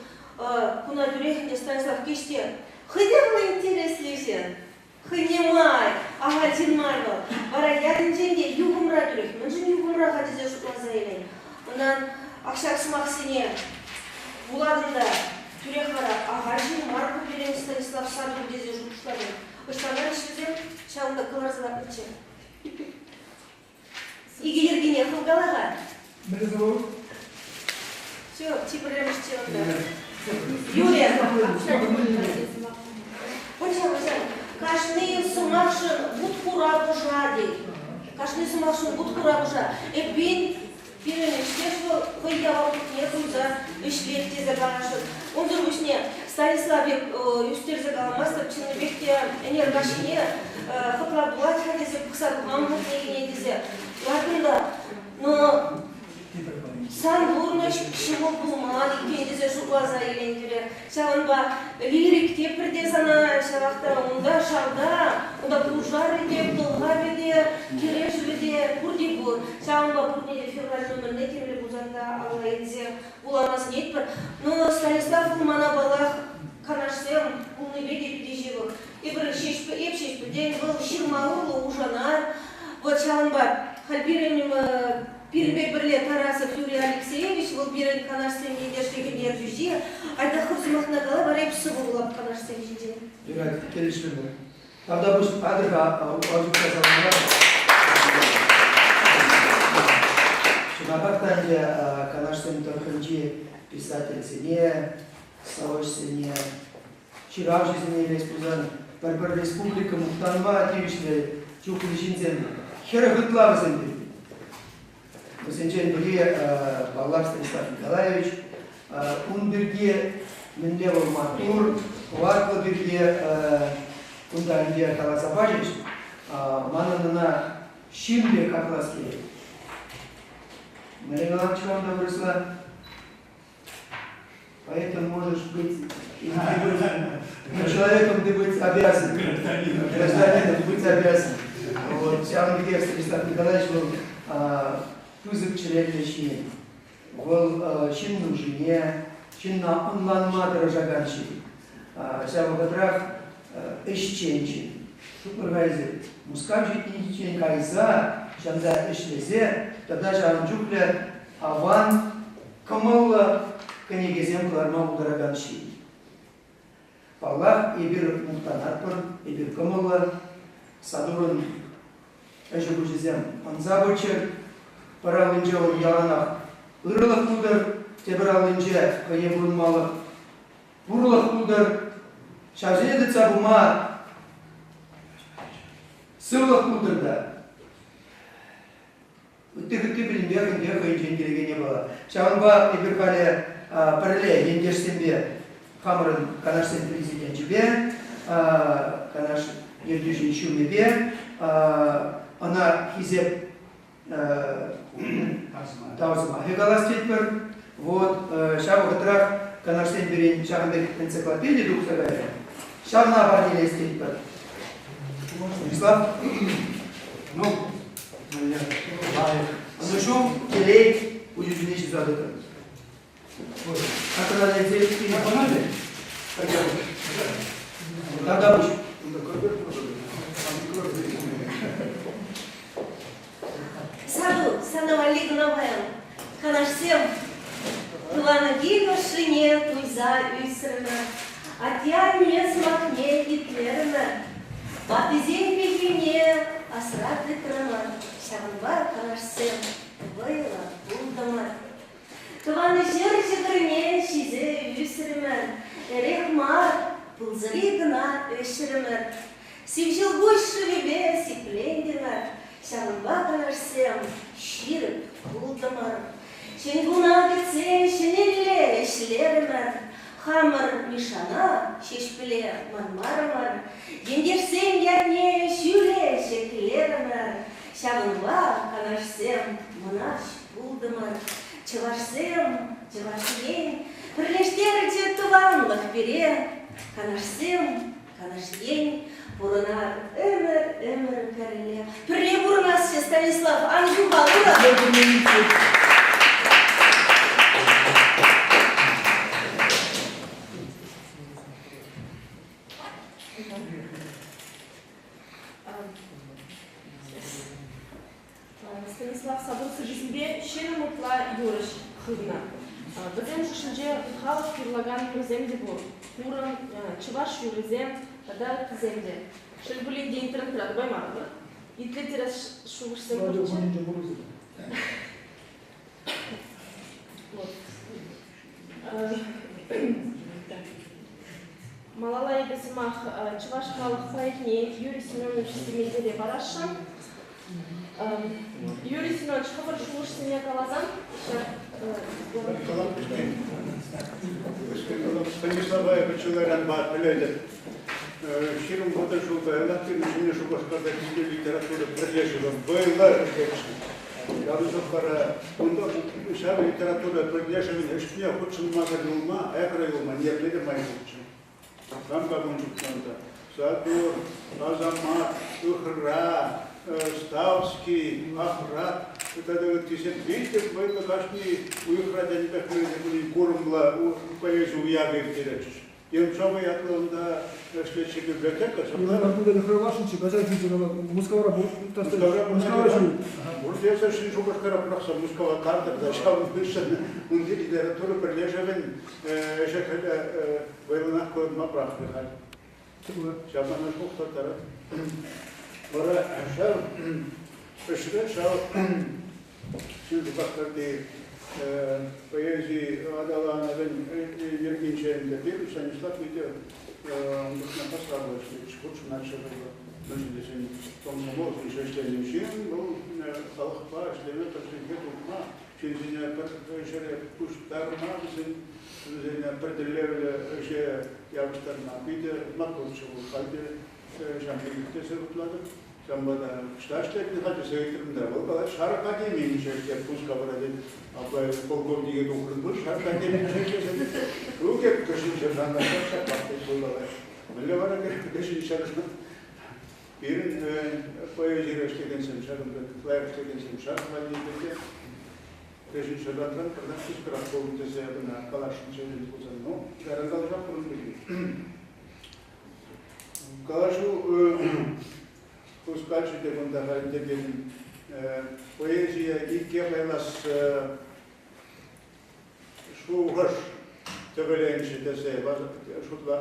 Куна тӳрех ӗнтӗ Станислав Киҫте хӑй те вӑл интереслӗ ҫын. Хӑйне май, ахаль ҫын мар вӑл. Вара ятӗнчен те юхӑмра тӳрех. Мӗншӗн юхӑмра-ха тесе шутласа илен. Унтан ак ҫак сӑмахсене вулатӑн та тӳрех вара ахаль ҫын мар ку пирӗн Станислав Садур тесе шухӑшлатӑн. Ӑҫтан ӗҫлесем ҫавӑнта кӑларса лартнӑччӗ. Икӗ йӗркине хӑвкала-ха. Мӗнле вӑл? Все, чи пӗрремӗшчӗ унта. Юлия. Пӑча, пӑча. Кашни сӑмахшӑн вут хура пуша тет. Кашни сӑмахшӑн вут хура пуша. Эппин, пирӗн ӗҫтеш вӑл хӑй яваплӑхне туйса ӗҫлет тесе каласшӑн. Унсӑр пуҫне Станислав пек ӳстерсе каламастӑп, чӑннипех те ӗнер каҫхине хӑтлав пулать-ха тесе пӑхса тухман кӗнекене тесе лартӑм та, но сан пурнӑҫ ҫӑмӑл пулман иккен тесе шутласа илентӗре. Ҫавӑнпа лирик те пӗрте сана ҫавах та унта шалта, унта пушарӗ те, пӑлхавӗ те, кӗрешӗвӗ те пурте пур. Ҫавӑнпа пурне те февраль номерне темле пулсан та алла илсе вулама сӗнетпӗр. Но Станислав вӑл мана паллах канашсем пулнипе те питӗ ҫывӑх. Эпир Ҫеҫпӗл, эп Ҫеҫпӗлтен, вӑл ҫырма урлӑ ушанар. Вот ҫавӑнпа халь пирӗн пирӗнпе пӗрле Тарасов Юрий Алексеевич, вӑл пирӗн канашсен ентешлӗхӗн ертӳҫи. Айта хӑв сӑмахна кала, вара эп сӑвӑ вулап канашсем ҫинчен. Юрать, килӗшрӗмӗр. Тавтапуҫ, атьӑр-ха, Озюкпа саламлар. Чӑнахах та ӗнтӗ Канашсен тӑрӑхӗнчи писательсене, сӑвӑҫсене, ҫыравҫӑсене илес пулсан пӗр-пӗр республика мухтанма тивӗҫлӗ чухлӗ ҫынсем 40 ытла вӗсем пирки. Вӗсенчен пӗри, паллах, Станислав Николаевич. Ун пирки мӗнле вӑл маттур, хӑватлӑ пирки кунта ӗнтӗ каласа пачӗҫ. Манӑн ӑна ҫын пек хаклас килет. Мария Ивановна та вырӑсла. Поэтому можешь быть но человеком ты быть обязан. Гражданином быть обязан. Вот, ҫавӑн пекех Станислав Николаевич вӑл пысӑк чӗреллӗ ҫын. Вӑл ҫын нушине, ҫынна ӑнланма тӑрӑшакан ҫын. Ҫав вӑхӑтрах ӗҫчен ҫын. Шутлӑр-ха эсир, Мускав ҫитнинчен кайса, ҫанта ӗҫлесе тата ҫавӑн чухлӗ аван, кӑмӑллӑ кӗнекесем кӑларма пултаракан ҫын. Паллах, эпир мухтанатпӑр, эпир кӑмӑллӑ. Сатурӑн ӗҫӗ-пуҫӗсем ӑнса пыччӑр. Пӗр аллинче вӑл яланах ырӑлӑх пултӑр, тепӗр аллинче хӑйне пурӑнмалӑх пурлӑх пултӑр. Ҫавсене тытса пыма сывлӑх пултӑр та. Ытти-хытти пӗтӗмпех ӗнтӗ хӑйӗнчен килекен япала. Ҫавӑнпа эпир халӗ пӗрле ентешсемпе хамӑрӑн Канашсен президенчӗпе, Канаш ертӳҫин ҫумӗпе ӑна хисеп тав сӑмахӗ калас тетпӗр. Вот ҫав вӑхӑтрах Канашсен пирӗн ҫакӑн пек энциклопеди тухса кайрӗ. Ҫавна парнелес тетпӗр. Станислав, ну, Ӑнӑҫу, телей, уйӑхсене ҫырса тӑтӑр. Тавтапуҫ. ӳсрӗмӗр, атте-анне сӑмахне итлерӗмӗр. Ваттисен пехилне асра тытрӑмӑр, ҫавӑнпа канашсем вӑйлӑ пултӑмӑр. Тӑван ҫӗр ҫӑкӑрне ҫисе ӳсрӗмӗр, эрех мар, пылсӑри кӑна ӗҫрӗмӗр. Сив ҫӑлкуҫ шывӗпе сиплентӗмӗр, ҫавӑнпа канашсем ҫирӗп пултӑмӑр. Ҫӗн куна кӗтсе ҫӗнӗлле ӗҫлерӗмӗр, хамӑр Мишана Ҫеҫпӗле манмарӑмӑр, ентешсен ятне ҫӳле ҫӗклерӗмӗр. Ҫавӑнпа канашсем мӑнаҫ пултӑмӑр. Чӑвашсем, Чӑваш Ен, пӗрлештерчӗ тӑванлӑх пире. Канашсем, Канаш Ен, пурӑнар ӗмӗр-ӗмӗр пӗрле. Пӗрле пурӑнасчӗ, Станислав, ан ҫухал, ура! Станислав Садур сӑввисемпе 20 ытла юрӑҫ хывнӑ. Вӗсен хушшинче халӑх юрлакан юрӑсем те пур. Хурӑн, чӑваш юррисем тата ыттисем те. Шел пулин те интернетра тупаймарӑмӑр. Итлеттерес шухӑшсем пурччӗ. Малалла эпӗ сӑмах чӑваш халӑх поэтне Юрий Семенович Сементере парасшӑн. Юрий Семенович, хӑвӑр шухӑшсене каласан ҫак Станислава эпӗ чылайранпа пӗлетӗп. 20 ҫул каялла пирӗн Ҫӗнӗ Шупашкарта килте литература пӗрлешӗвӗ вӑйлӑ ӗҫлетчӗ. Яланах вара унта ҫав литература пӗрлешӗвӗн ӗҫне хутшӑнмасӑр юлма, аякра юлма ниепле те май ҫукчӗ. Кам-ка ун чухне унта? Сатур, Асамат, Ыхра, Ставский, Ахрат тата ыттисем питӗ вӑйлӑ кашни уйӑхра тенӗ пек мӗнле пулин курӑмлӑ поэзи уявӗ ирттеретчӗҫ. Емцова ятлӑ унта ӗҫлетчӗ библиотека. Иван хӑраласшӑнччӗ, каҫар килчӗ, Мускавра Мускавра ҫӳрет. Бурдеса ҫын Шупашкара пӑрахса Мускава тартӑр та ҫавӑн хыҫҫӑн унти литература пӗрлешӗвӗн ӗҫӗ-хӗлӗ вӑйлӑнах курӑнма пӑрахрӗ халь. Ҫавна шухӑшлаттарать. Вара ҫав ӗҫре ҫав Ҫӗн Шупашкарти поэзи аталанӑвӗн йӗркинче ӗнтӗ пирӗн Станислав питӗ ун чухне хастарлӑ ӗҫлетчӗ, хутшӑнатчӗ вӑл. Мӗншӗн тесен комсомол ӗҫленӗ ҫын вӑл халӑхпа ӗҫлеме пӗр чӗлхе тупма, ҫынсене пӗр ҫӗре пуҫтарма, вӗсен вӗсене пӗр тӗллевлӗ ӗҫе явӑҫтарма питӗ маттурччӗ вӑл. Халь те ҫав пекех тесе шутлатӑп. Ҫавӑнпа та ӑҫта ӗҫлетӗн-ха тесе ыйтрӑм та, вӑл калать, ҫар академийӗнче ӗҫлет, Мускавра тет. Апла полковнике тухрӑн пуль, ҫар академийӗнче ӗҫлесе. Ну, тет, кӗҫӗн сержант ҫаплах тет вӑл калать. Мӗнле вара кӗҫӗн сержант? Пирӗн поэзире ӗҫлекенсем ҫакӑн пек лайӑх ӗҫлекенсем ҫар валли те кӗҫӗн сержантран пӗртак пысӑкрах пулнӑ тесе ӑна каласшӑнччӗ пулсан, ну, кайран калаҫа пурӑн пирки. Калаҫу хускалчӗ те кунта халь текен поэзие икке пайлас шухӑш тӗвӗленчӗ тесе шутла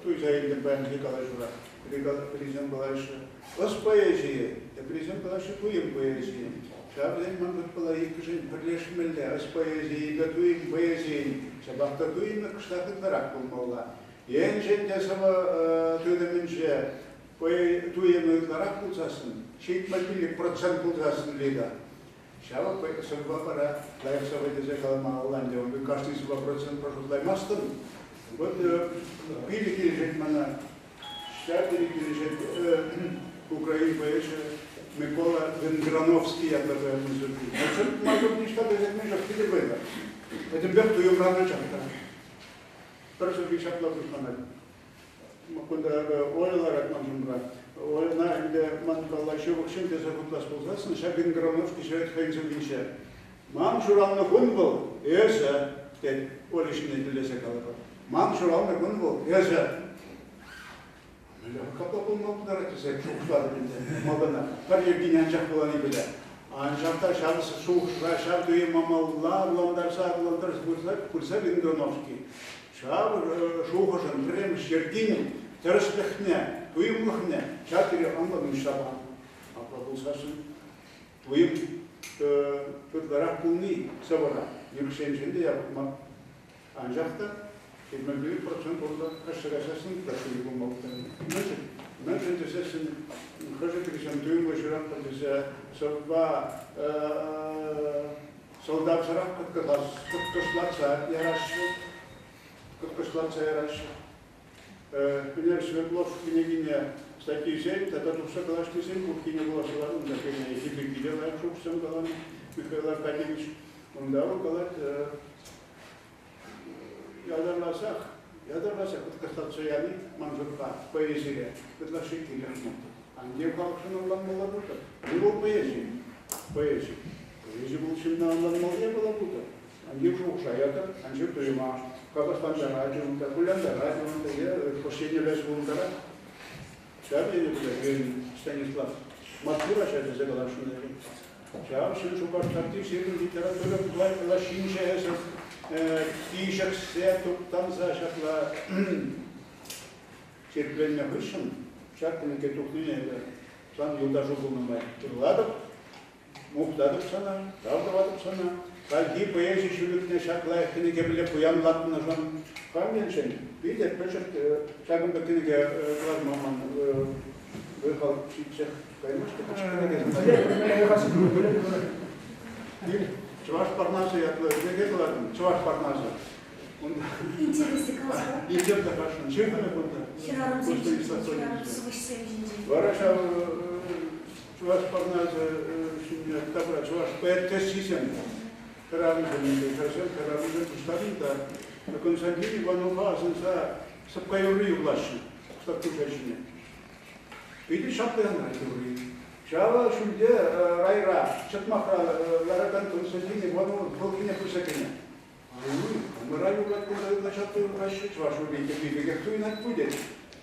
туйса илтӗм паянхи калаҫура. Пӗрисем калаҫҫӗ ӑс поэзийӗ, теприсем калаҫҫӗ туйӑм поэзийӗ. Ҫав вӗсен ман шутпала иккӗшӗн пӗрлешмелле ӑс поэзийӗпе туйӑм поэзийӗн ҫапах та туйӑмӗ кӑштах ытларах пулмалла. Енчен те сӑвӑ тытӑмӗнче туйӑмӗ ытларах пулсассӑн, 75% пулсассӑн лига, ҫавӑ сӑвва вара лайӑх сӑвӑ тесе каламалла ӗнтӗ. Ун пек кашни сӑвва процентпа шутлаймастӑн. Вот питӗ килӗшет мана. Ҫав тери килӗшет Украин поэчӗ Микола Венграновский ятлӑ поэтӑн сӑвви. Ман шут ниҫта та лекмен ҫак питӗ вӑйлӑ. Пӗтӗмпех туйӑмран анчах та. Пӗр сӑвви ҫапла пуҫланать. Кунта Оля ларать ман ҫумра. Ольӑна ӗнтӗ манпалла ҫывӑх ҫын тесе шутлас пулсассӑн ҫак Венграновский ҫырать хӑйӗн сӑввинче. Ман ҫуралнӑ кун вӑл эсӗ, тет Оля ҫине тӗллесе калӑпӑр. Ман ҫуралнӑ кун вӑл эсӗ. Мӗнле капла пулма пултарать тесе шухӑшлатӑп ӗнтӗ малтанах. Пӗр йӗркине анчах вулани пӗле. Анчах та ҫав шухӑшра ҫав туйӑма малалла авлантарса, авлантарса пырса, пырса Венграновский. Ҫав шухӑшӑн пӗрремӗш йӗркин тӗрӗслӗхне, туйӑмлӑхне ҫав тери анлӑн уҫса панӑ. Апла пулсассӑн туйӑм ытларах пулни сӑвӑра нӳрӗксенчен те япӑх мар. Анчах та 75% урлӑ каҫса кайсассӑн ытлашши пулма пултарать. Мӗншӗн? Мӗншӗн тесессӗн хӑшӗ-пӗрисем туйӑмлӑ ҫыратпӑр тесе сӑвва сӑлтавсӑрах кӑткӑслатса яраҫҫӗ. Кӑткӑслатса яраҫҫӗ. Ӳнер Свердлов кӗнекине статйисен тата тухса калаҫнисен пуххине вуласа ларнӑ та кӗнеки те лайӑх шухӑшсем каланӑ Михаил Аркадьевич. Унта вӑл калать, ятарласах, ятарласа кӑткӑслатса яни ман шутпа поэзире ытлашши кирлех мар. Анне халӑхшӑн ӑнланмалла пултӑр. Мӗн вӑл поэзи? Поэзи. Поэзи вӑл ҫынна ӑнланмалли япала пултӑр. Анне шухӑша ятӑр, анчах туйӑма хавхалантарать унта, кулянтарать унта е хӑш еннелле пултарать. Ҫав енӗпе пирӗн Станислав маттур ача тесе каласшӑн эпӗ. Ҫав ҫын Шупашкарти сирӗн литература лаҫҫинче эсӗ пиҫӗхсе туптанса ҫапла ҫирӗпленнӗ хыҫҫӑн ҫак кӗнеке тухнине эпӗ сан юлташу пулнӑ май ырлатӑп, мухтатӑп сана, тав тӑватӑп сана. Хальхи поэзи ҫӳлӗкне ҫак лайӑх кӗнеке мӗнле пуянлатнӑшӑн хам енчен питӗ пӗчӗк ҫакӑн пек кӗнеке кӑларма ман вӑй-хал ҫитсех каймасть те пӗчӗк кӗнекесем. Чӑваш Парнасӗ ятлӑ кӗнеке кӑлартӑм. Чӑваш Парнасӗ. Интереслӗ каласа. Илтем та кашнин ҫыхӑнӑ кунта. Хӗрарӑмсем ҫинчен, сӑвӑҫсем ҫинчен. Вара ҫав Чӑваш Парнасӗ ҫине тапра чӑваш поэтессисем хӗрарӑмсем ӗнтӗ, хӗрсем хӗрарӑмсем пуҫтарнӑ та Константин Иванова асӑнса сӑпка юрри юрлаҫҫӗ Статуша ҫине. Питӗ чаплӑ янрать юрри. Ҫавӑ ҫӳлте райра, ҫӑтмахра ларакан Константин Ивановӑн хӑлхине пырса кӗнӗ. Ай-уй, хамӑра юрать кунта ытла чаплӑ юрлаҫҫӗ, чӑваш юрри тӗппи пекех туйӑнать пуль тет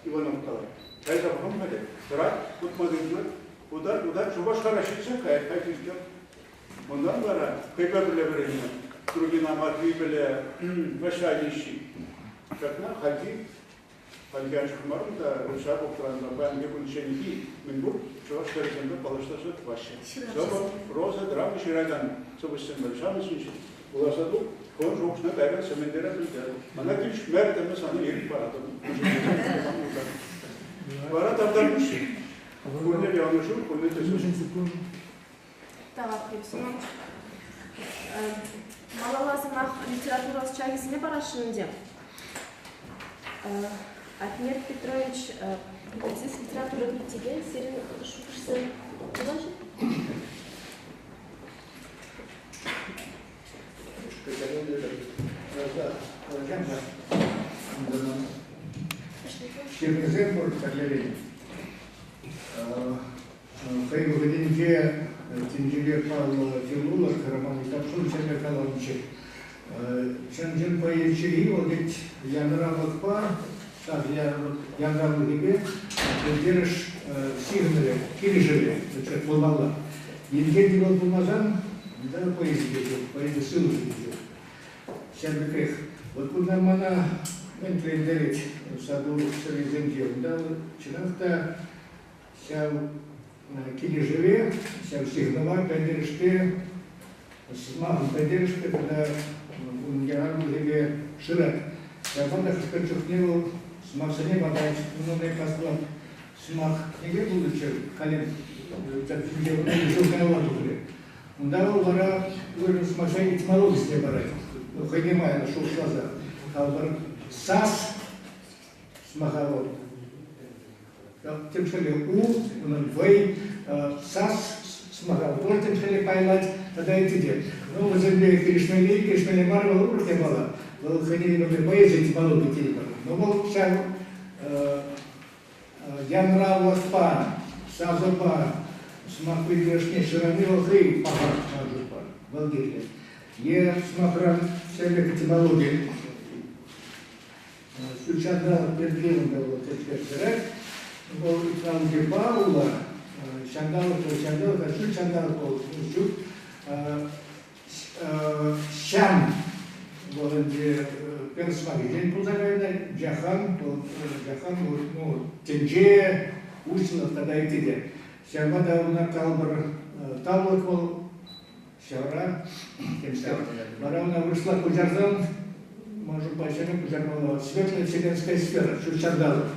Иванов калать. Кайса пӑхам-ха тет. Тӑрать, утма тытӑнать. Утать, утать, Шупашкара ҫитсен каять хайхискер. Унтан вара хӑйпе пӗрле вӗреннӗ Трубина Матви пӗле Ваҫҫа Йышши. Ҫакна хальхи хальхи анчах мар та ҫак ухтранпа паянхи кунчченхи мӗнпур чӑваш хӗрӗсемпе паллаштарса тӑваҫҫӗ. Сӑвӑ, проза, драма ҫыракан сӑвӑҫсемпе ҫавӑн ҫинчен вуласа тух, хӑвӑн шухӑшна кайран Сементере пӗлтер. Мана килӗшмерӗ теме сана ирӗк паратӑп. Вара тавтапуҫ. Пурне те ӑнӑҫу, пурне те Тавах, Евсенович. Малалла сӑмах литература ӑсчахӗсене парасшӑн ӗнтӗ. Атнер Петрович, публицист литература критикӗ, сирӗн шухӑшсем пулаҫҫӗ? Ҫырнисем пур тӗрлӗрен. Хӑй вӑхӑтӗнче тӗнчере паллӑ филолог Роман Капшун ҫӗнӗ калавҫӑ. Чӑн-чӑн поэт чӗри вӑл тет янӑравлӑхпа, ҫав янӑравлӑхӗпе пӗлтерӗш ҫыхӑнӑвӗ, килӗшӗвӗ пулмалла. Енчен те вӑл пулмасан, унта поэзи те ҫук, поэзи сывлӑшӗ те ҫук. Ҫав пекех вот кунта мана мӗн тӗлӗнтерет сатур сӑррисенче, унта чӑнах та ҫав килӗшӗве, ҫав ҫыхӑнӑва пӗлтерӗшпе, сӑмахӑн пӗлтерӗшпе тата унӑн янӑравлӑхӗпе шырать. Ҫавӑнпа та хӑш-пӗр чухне вӑл сӑмахсене ватать, унӑн каслать. Сӑмах кӗнеке пулнӑччӗ, халӗ ҫул каялла тухрӗ. Унта вӑл вара уйрӑм сӑмаха этимологисене парать, хӑйне майлӑ шухӑшласа. Калӑпӑр, сас сӑмаха вӑл тӗпшӗле у, унӑн вӑй, сас сӑмаха вӑл тӗпшӗле пайлать тата ытти те. Ну, вӗсемпе килӗшмелле, килӗшмелле мар вӑл урӑх япала. Вӑл хӑйне евӗрлӗ поэзи этимологи тейӗпӗр. Но вӑл ҫав янравлӑхпа, сасӑпа сӑмах пӗлтерӗшне шырани вӑл хӑй паха шутпа, вӑл кирлӗ. Е, сӑмахран, ҫӗнӗ этимологи Ҫутҫанталӑк пирки унта вӑл тӗпчевсӗрех. Вӑл этимологи паллӑ, ҫанталӑк вӑл ҫанталӑк, а ҫут ҫанталӑк вӑл ҫут. Ҫан. вӑл ӗнтӗ перс сӑмахӗнчен пулса кайнӑ. Джахан вӑл Джахан вӑл ну, тӗнче, уҫлӑх тата ытти те. Ҫавӑнпа та ӑна калӑпӑр тавлӑк вӑл ҫавра темскер. Вара ӑна вырӑсла куҫарсан, ман шутпа, ҫӗнӗ куҫармалла. Светлая вселенская сфера, ҫут ҫанталӑк.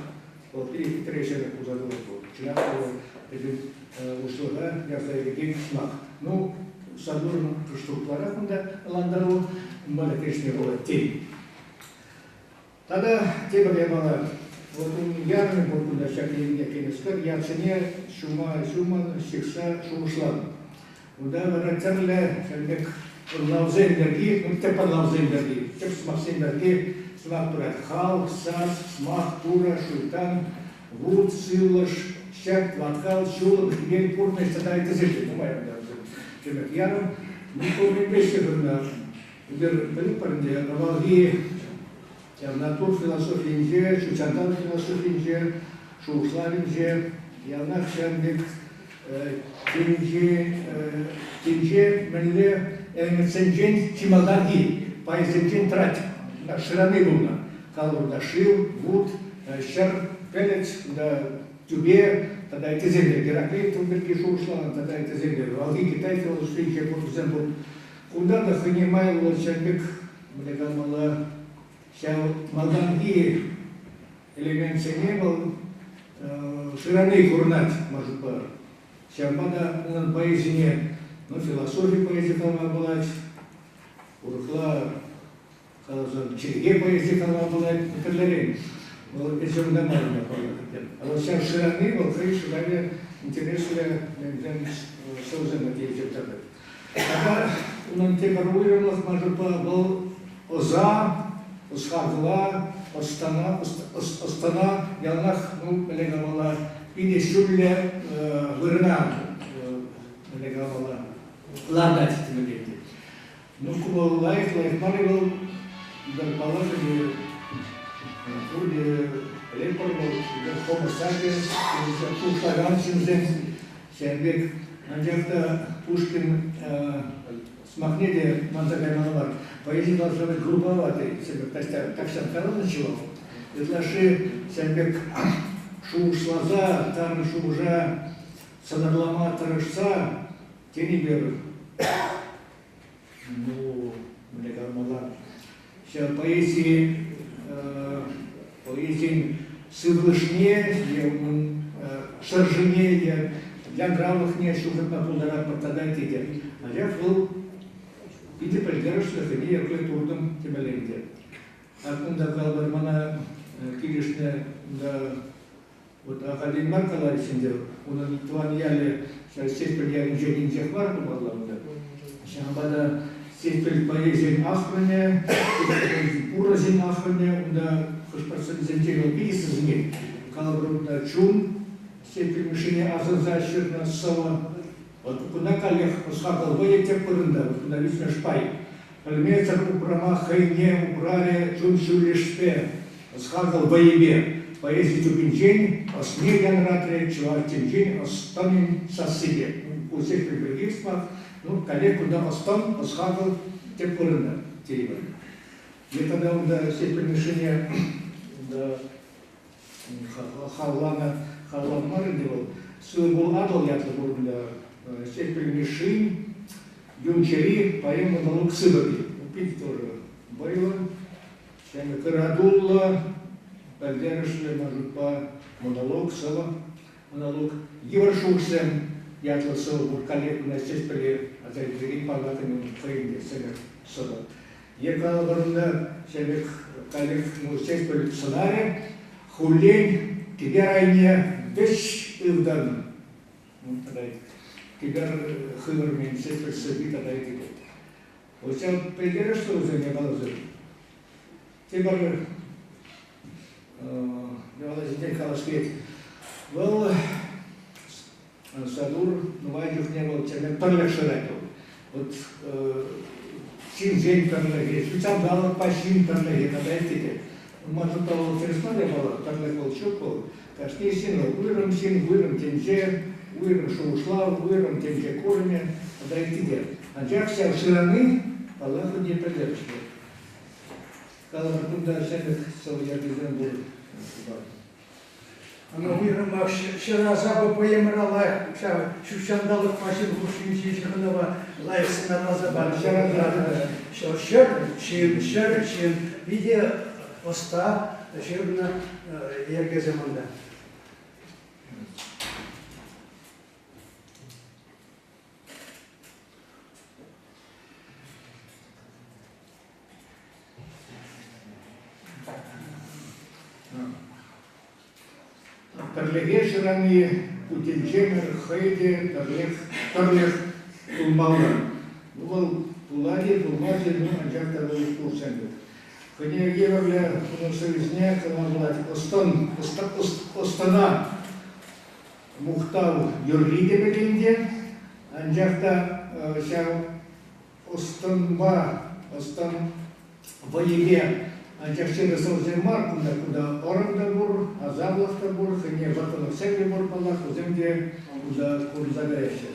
Вӑл хитре ҫӗнӗ пулса тухать вӑл. Чӑнах та вӑл пӗтӗм уҫлӑха ярса илекен сӑмах. Ну, Садурӑн кӑшт ытларах унта ӑнлантару, унпа та килӗшме пулать тен. Тата тепӗр япала. Вот ун ярӑмӗ пур кунта ҫак енне кӗнӗскер, ятсене ҫума ҫумӑн ҫыхса шухӑшланӑ. Унта вара тӗрлӗ ҫавӑн пек ӑнлавсем пирки, ну, тӗп ӑнлавсем пирки, тӗп сӑмахсем пирки сӑмах пырать. Хал, сас, сӑмах, турӑ, шуйттан, вут, сывлӑш, ҫӗр, тӑваткал, ҫулӑм, хӗвел, пурнӑҫ тата ыттисем те нумай унта вӗсем. Ҫавӑн пек ярӑм. Ну, ку мӗнпе ҫыхӑннӑ? Эпир пӗлетпӗр ӗнтӗ, авалхи натур философийӗнче, ҫутҫанталӑк философийӗнче, шухӑшлавӗнче яланах ҫавӑн пек тӗнче, тӗнче мӗнле ӗмӗтсенчен чи малтанхи пайсенчен тӑрать. Шырани пулнӑ. Калӑпӑр шыв, вут, ҫӗр, пӗлӗт, тӳпе тата ыттисем те. Гераклит пирки шухӑшланӑ тата ыттисем те. Авалхи Китай философийӗнче пур вӗсем пур. Кунта та хӑйне майлӑ ҫав пек, мӗнле каламалла, ҫав малтанхи элементсене вӑл шырани курӑнать ман шутпа. Ҫавӑнпа та унӑн поэзине, ну, философи поэзи калама пулать, урӑхла каласан, чӗлхе поэзи калама пулать, тӗрлӗрен. Вӑл ӗҫӗ унта мар ӗнтӗ, паллах ӗнтӗ. А вот ҫав шырани вӑл хӑй шыравӗ интереслӗ мӗнсем сӑвӑсем патне илсе тӑрать. Тата унӑн тепӗр уйрӑмлӑх ман шутпа вӑл ӑса, ӑс-хакӑла, ӑстана, ӑстана яланах, ну, мӗнле каламалла, питӗ ҫӳллӗ вырӑна, мӗнле каламалла, лартать темелле ӗнтӗ. Ну, ку вӑл лайӑх, лайӑх мар-и вӑл, паллах ӗнтӗ, пурте пӗлетпӗр вӑл, Homo sapiens, шухӑшлакан ҫынсем Ҫавӑн пек, анчах та Пушкин сӑмахне те манса каймалла мар. Поэзи должна быть грубоватой, тесе таҫта тахҫан каланӑччӗ вӑл. Ытлашши ҫавӑн пек шухӑшласа, тарӑн шухӑша сӑнарлама тӑрӑшса тенӗ пек, ну, мӗнле каламалла, ҫав поэзи поэзин сывлӑшне е унӑн шӑршине е янравлӑхне ҫухатма пултаратпӑр тата тетӗп. Анчах вӑл питӗ пӗлтерӗшлӗ хӑйне епле туртӑм темелле ӗнтӗ. Ак кунта калӑпӑр мана килӗшнӗ унта вот ахальтен мар каларӗҫ ӗнтӗ, унӑн тӑван ялӗ ҫав Сеспель ялӗнчен инҫех мар пулмалла унта. Ҫавӑнпа та Сеспель поэзийӗн ахрӑмӗ, пурӑсен ахрӑмӗ унта хӑш-пӗр сӑнсенчен вӑл питӗ сисӗнет. Калӑпӑр, унта чун Сеспель Мишшине асӑнса ҫырнӑ сӑвӑ. Вот кунта каллех ӑс-хакӑл вӑйӗ тӗп вырӑнта, вот кунта виҫҫӗмӗш пай. Пӗлмесӗр упрама хӑйне упрарӗ чун ҫӳллӗшпе, ӑс-хакӑл вӑйӗпе. Поэзи тупинчен ӑсне янратрӗ чӑваш тӗнчин ӑс-тӑнӗн сассипе. Ку Сеспель пирки сӑмах. Ну, каллех кунта ӑс-тӑн, ӑс-хакӑл тӗп вырӑнта тейӗпӗр. Е тата унта Сеспель Мишшине унта халланӑ халлан мар ӗнтӗ вӑл. Сывӑ пул Атӑл ятлӑ пур унта. Сеспель Мишшин Юн чӗри поэма налук сыпӑкӗ. Питӗ тоже вӑйлӑ. Ҫӗнӗ кӑратуллӑ, пӗлтерӗшлӗ ман шутпа монолог, сӑвӑ. Монолог йывӑр шухӑшсем ятлӑ сӑвӑ пур. Каллех куна Ҫеҫпӗле аса илтерекен паллах ӗнтӗ хӑйӗн те сӗмӗр сӑвӑ. Е калӑпӑр унта ҫав пек каллех ну, Ҫеҫпӗл сӑнарӗ хуллен кӗпер айне вӗҫ ывтӑн. Тата кӗпер хывӑрмен Ҫеҫпӗл сӑвви тата ытти те. Вот ҫав пӗлтерӗшлӗ вӗсен япаласем. Тепӗр япала ҫинчен калас килет. Вӑл Сатур нумай чухне вӑл чӗрне пӗрлӗх шырать вӑл. Вот ҫынсен пӗрлӗхӗ, ҫутҫанталӑкпа ҫын пӗрлӗхӗ тата ытти те. Ман шутпа вӑл тӗрӗс мар япала, пӗрлӗх вӑл ҫук вӑл. Кашни ҫын вӑл уйрӑм ҫын, уйрӑм тӗнче, уйрӑм шухӑшлав, уйрӑм тӗнче курӑмӗ тата ытти те. Анчах ҫав шырани, паллах, ӗнтӗ пӗлтерӗшлӗ. Калӑпӑр, кунта ҫӗнӗ сӑвӑ йӗркисем пур. Ӑна уйрӑмах Ҫӗр асапӗ поэмӑра лайӑх ҫав ҫутҫанталӑкпа ҫын хушшинчи ҫыхӑнӑва лайӑх сӑнарласа панӑ. Ҫӗр, ҫын, ҫӗр, ҫын питӗ ӑста ҫырнӑ йӗркесем унта. Пӗрлӗхе шырани ку тӗнчемӗр хӑй те пӗрлех, пӗрлех пулмалла. Ну, вӑл пулать-и, пулмасть-и, ну, анчах та вӑл пур пек. Хӑйне евӗрлӗ унӑн союзне калама пулать, ӑс-тӑн, ӑс-тӑна мухтав юрри те пӗлен те, анчах та ҫав ӑс-тӑнпа, ӑс-тӑн вӑйӗпе, анчах чӗрӗ сӑвӑсем мар, кунта кунта ӑрӑм та пур, асамлӑх та пур, хӑйне вӑрттӑнлӑхсем те пур, паллах, вӗсем те кунта курӑнса каяҫҫӗ.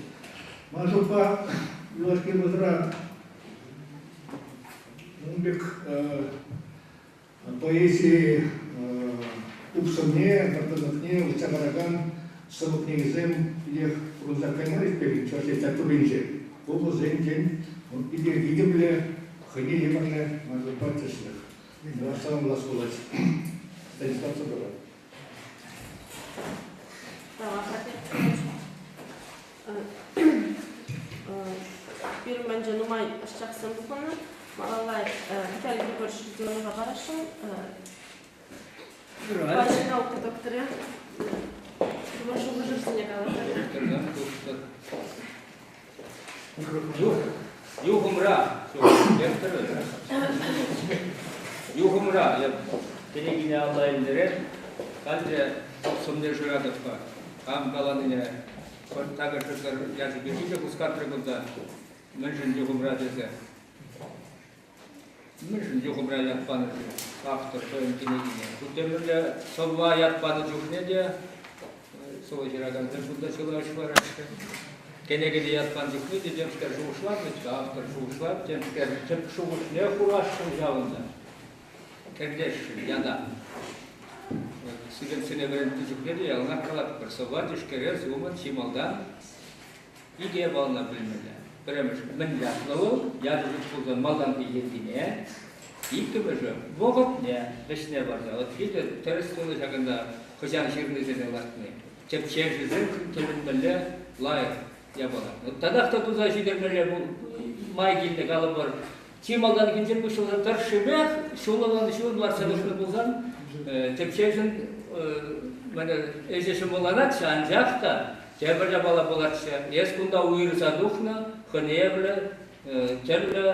Ман шутпа, юлашки вӑхӑтра ун пек поэзи тупсӑмне, вӑрттӑнлӑхне уҫса паракан сӑвӑ кӗнекисем питех курӑнса каймарӗҫ пек чӑваш литературинче. Ку вӗсенчен питӗ витӗмлӗ, хӑйне евӗрлӗ ман шутпа тӗслӗх. Саламлас пулать. Станислав Соколов. Пирӗн патӗнче нумай ӑсчахсем пухӑннӑ. Малалла Виталий Григорьевич Родионова парасшӑн. Чӑваш наука докторӗ. Хӑвӑр шухӑшӑрсене каласа. Юхӑмра, юхӑмра, кӗнекине алла илнӗрен халь те сӑнне шыратӑп-ха. Кам каланине такӑр шӑкӑр ячӗпе питӗ хускатрӗ кунта. Мӗншӗн юхӑмра тесе. Мӗншӗн юхӑмра ят панӑ-ши автор хӑйӗн кӗнекине? Ку темӗнле сӑвва ят панӑ чухне те сӑвӑ ҫыракансем кунта чылай лараҫҫӗ. Кӗнекене ят панӑ чухне те темскер шухӑшлать вӗт автор шухӑшлать, темскер тӗп шухӑшне хурасшӑн ҫавӑнта. Кӗртесшӗн ята. Студентсене вӗрентнӗ чухне те яланах калатпӑр, сӑвва тишкерес умӗн чи малтан Икӗ япалана пӗлмелле. Пӗрремӗш, мӗн ятлӑ вӑл, ячӗ ҫук пулсан малтанхи йӗркине. Иккӗмӗшӗ, вӑхӑтне вӗҫне парса. Вӑт питӗ тӗрӗс тунӑ ҫакӑнта хӑҫан ҫырнисене лартни. Тӗпчевҫӗсем тӗлӗнмелле лайӑх япала. Татах та туса ҫитермелле май килнӗ калӑпӑр. Чи малтанхинчен пуҫласа тӑршшӗпех ҫулӑлан ҫул лартса тухнӑ пулсан тӗпчевҫӗн ӗҫӗ ҫӑмӑлланатчӗ, анчах та Тепӗр япала пулатчӗ. Эс кунта уйӑрса тухнӑ, хӑйне евӗрлӗ тӗрлӗ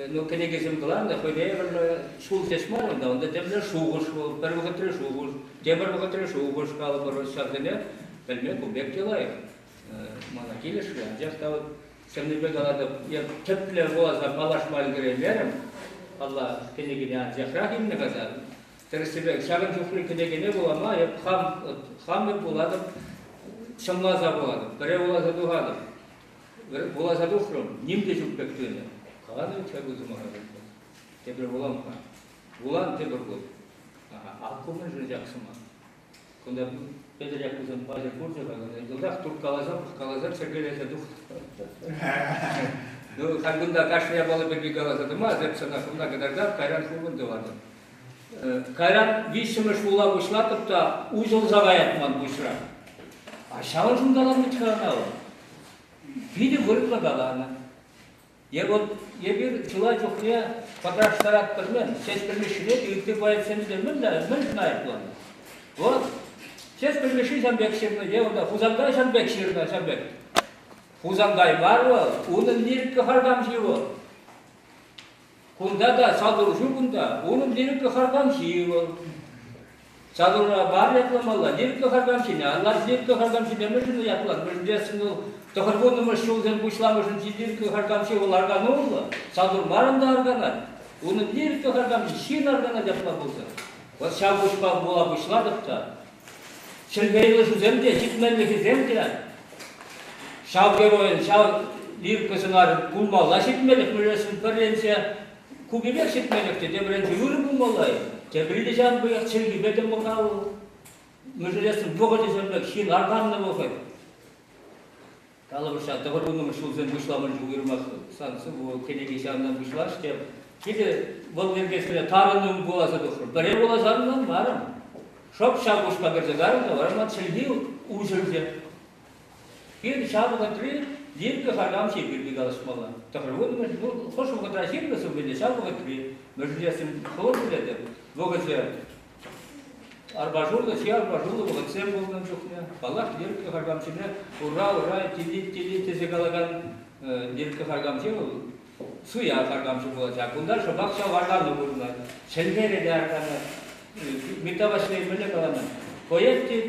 ну, кӗнекесем кӑларнӑ, хӑйне евӗрлӗ ҫул ҫеҫ мар унта, унта темле шухӑш вӑл, пӗр вӑхӑтри шухӑш, тепӗр вӑхӑтри шухӑш калӑпӑр, ҫавсене пӗлме ку пек те лайӑх. Мана килӗшрӗ, анчах та вот чӑннипе калатӑп, эп тӗплӗ вуласа паллашма ӗлкӗреймерӗм, паллах, кӗнекене анчахрах илнӗ-ха та. Тӗрӗссипе, ҫакӑн чухлӗ кӗнекене вулама эп хам, хам эп вулатӑп, чӑнласа вулатӑп, пӗрре вуласа тухатӑп. Вуласа тухрӑм, ним те ҫук пек туйӑнать. Каланӑ вӗт-ха ку сӑмаха. Тепре вулам-ха. Вулан тепӗр хут. Ах, ку мӗншӗн ҫак сӑмах? Кунта Петӗр Яккусен паҫӑр курчӗ-ха, йӑлтах турткаласа, пӑхкаласа, чӗркелесе тухрӗ. Ну, халь кунта кашни япала пирки каласа тӑмасть, эп сана хӑвна кӑтартап, кайран хӑвӑн тӑватӑн. Кайран виҫҫӗмӗш вула пуҫлатӑп та уҫӑлса каять ман пуҫра. А ҫавӑншӑн каланӑ-ха ӑна вӑл. Питӗ вырӑнлӑ каланӑ. Е вот эпир чылай чухне пӑтраштаратпӑр-мӗн, Ҫеҫпӗл Мишшине те ытти поэтсене те мӗнле, мӗншӗн айӑпланӑ? Вот Ҫеҫпӗл Мишши ҫавӑн пек ҫырнӑ, е унта Хусанкай ҫавӑн пек ҫырнӑ, ҫавӑн пек. Хусанкай мар вӑл, унӑн лирика харкамҫи вӑл. Кунта та сатур ҫук унта, унӑн лирика харкамҫи вӑл. Сатура мар ятламалла, лирика харкамҫине, алла лирика харкамҫине мӗншӗн ятлан? Мӗншӗн тесен вӑл тӑхӑрвуннӑмӗш ҫулсен пуҫламӑшӗнчи лирика харкамҫи вӑл аркануллӑ, сатур мар унта арканать. Унӑн лирика харкамҫи ҫын арканать апла пулсан. Вот ҫав пуҫпа вула пуҫлатӑп та, чӗлхеллӗшӗсем те, ҫитменлӗхӗсем те ҫав геройӑн, ҫав лирика сӑнарӗн пулмалла ҫитмелӗх, мӗнле пӗрленсе. Купипех ҫитменлӗх те тепӗренче ырӑ пулмалла-и? Тепри те ҫавӑн пекех чӗлхипе те мӑкал. Мӗшӗлесшӗн вӑхӑчӗ пек ҫын арканнӑ вӑхӑт. Калӑпӑр ҫав тӑхӑрвуннӑмӗш ҫулсен пуҫламӑшӗ уйрӑмах сан кӗнеки ҫавӑнтан пуҫларӗҫ те питӗ вӑл йӗркесене тарӑннӑн вуласа тухрӑм. Пӗрре вуласан ӑнланмарӑм. Шӑп ҫав куҫпа кӗрсе карӑм та вара ман чӗлхи уҫӑлчӗ. Пирӗн ҫав вӑхӑтри лирика харкамҫи пирки калаҫмалла. Тӑхӑрвуннӑмӗш ну, хӑш вӑхӑтра ҫырнӑ сӑввине ҫав вӑхӑтри мӗшӗлесем хӑвӑр пӗлетӗр. Вӑхӑчӗ арпашуллӑ, чи арпашуллӑ вӑхӑтсем пулнӑ чухне, паллах, лирика харкамҫине ура, ура, тили, тили тесе калакан лирика харкамҫи вӑл суя харкамҫӑ пулать. А кунта шӑпах ҫав аркану пурӑнать. Чӗлхере те арканать. Митта Ваҫлей мӗнле каланӑ? Поэт тет,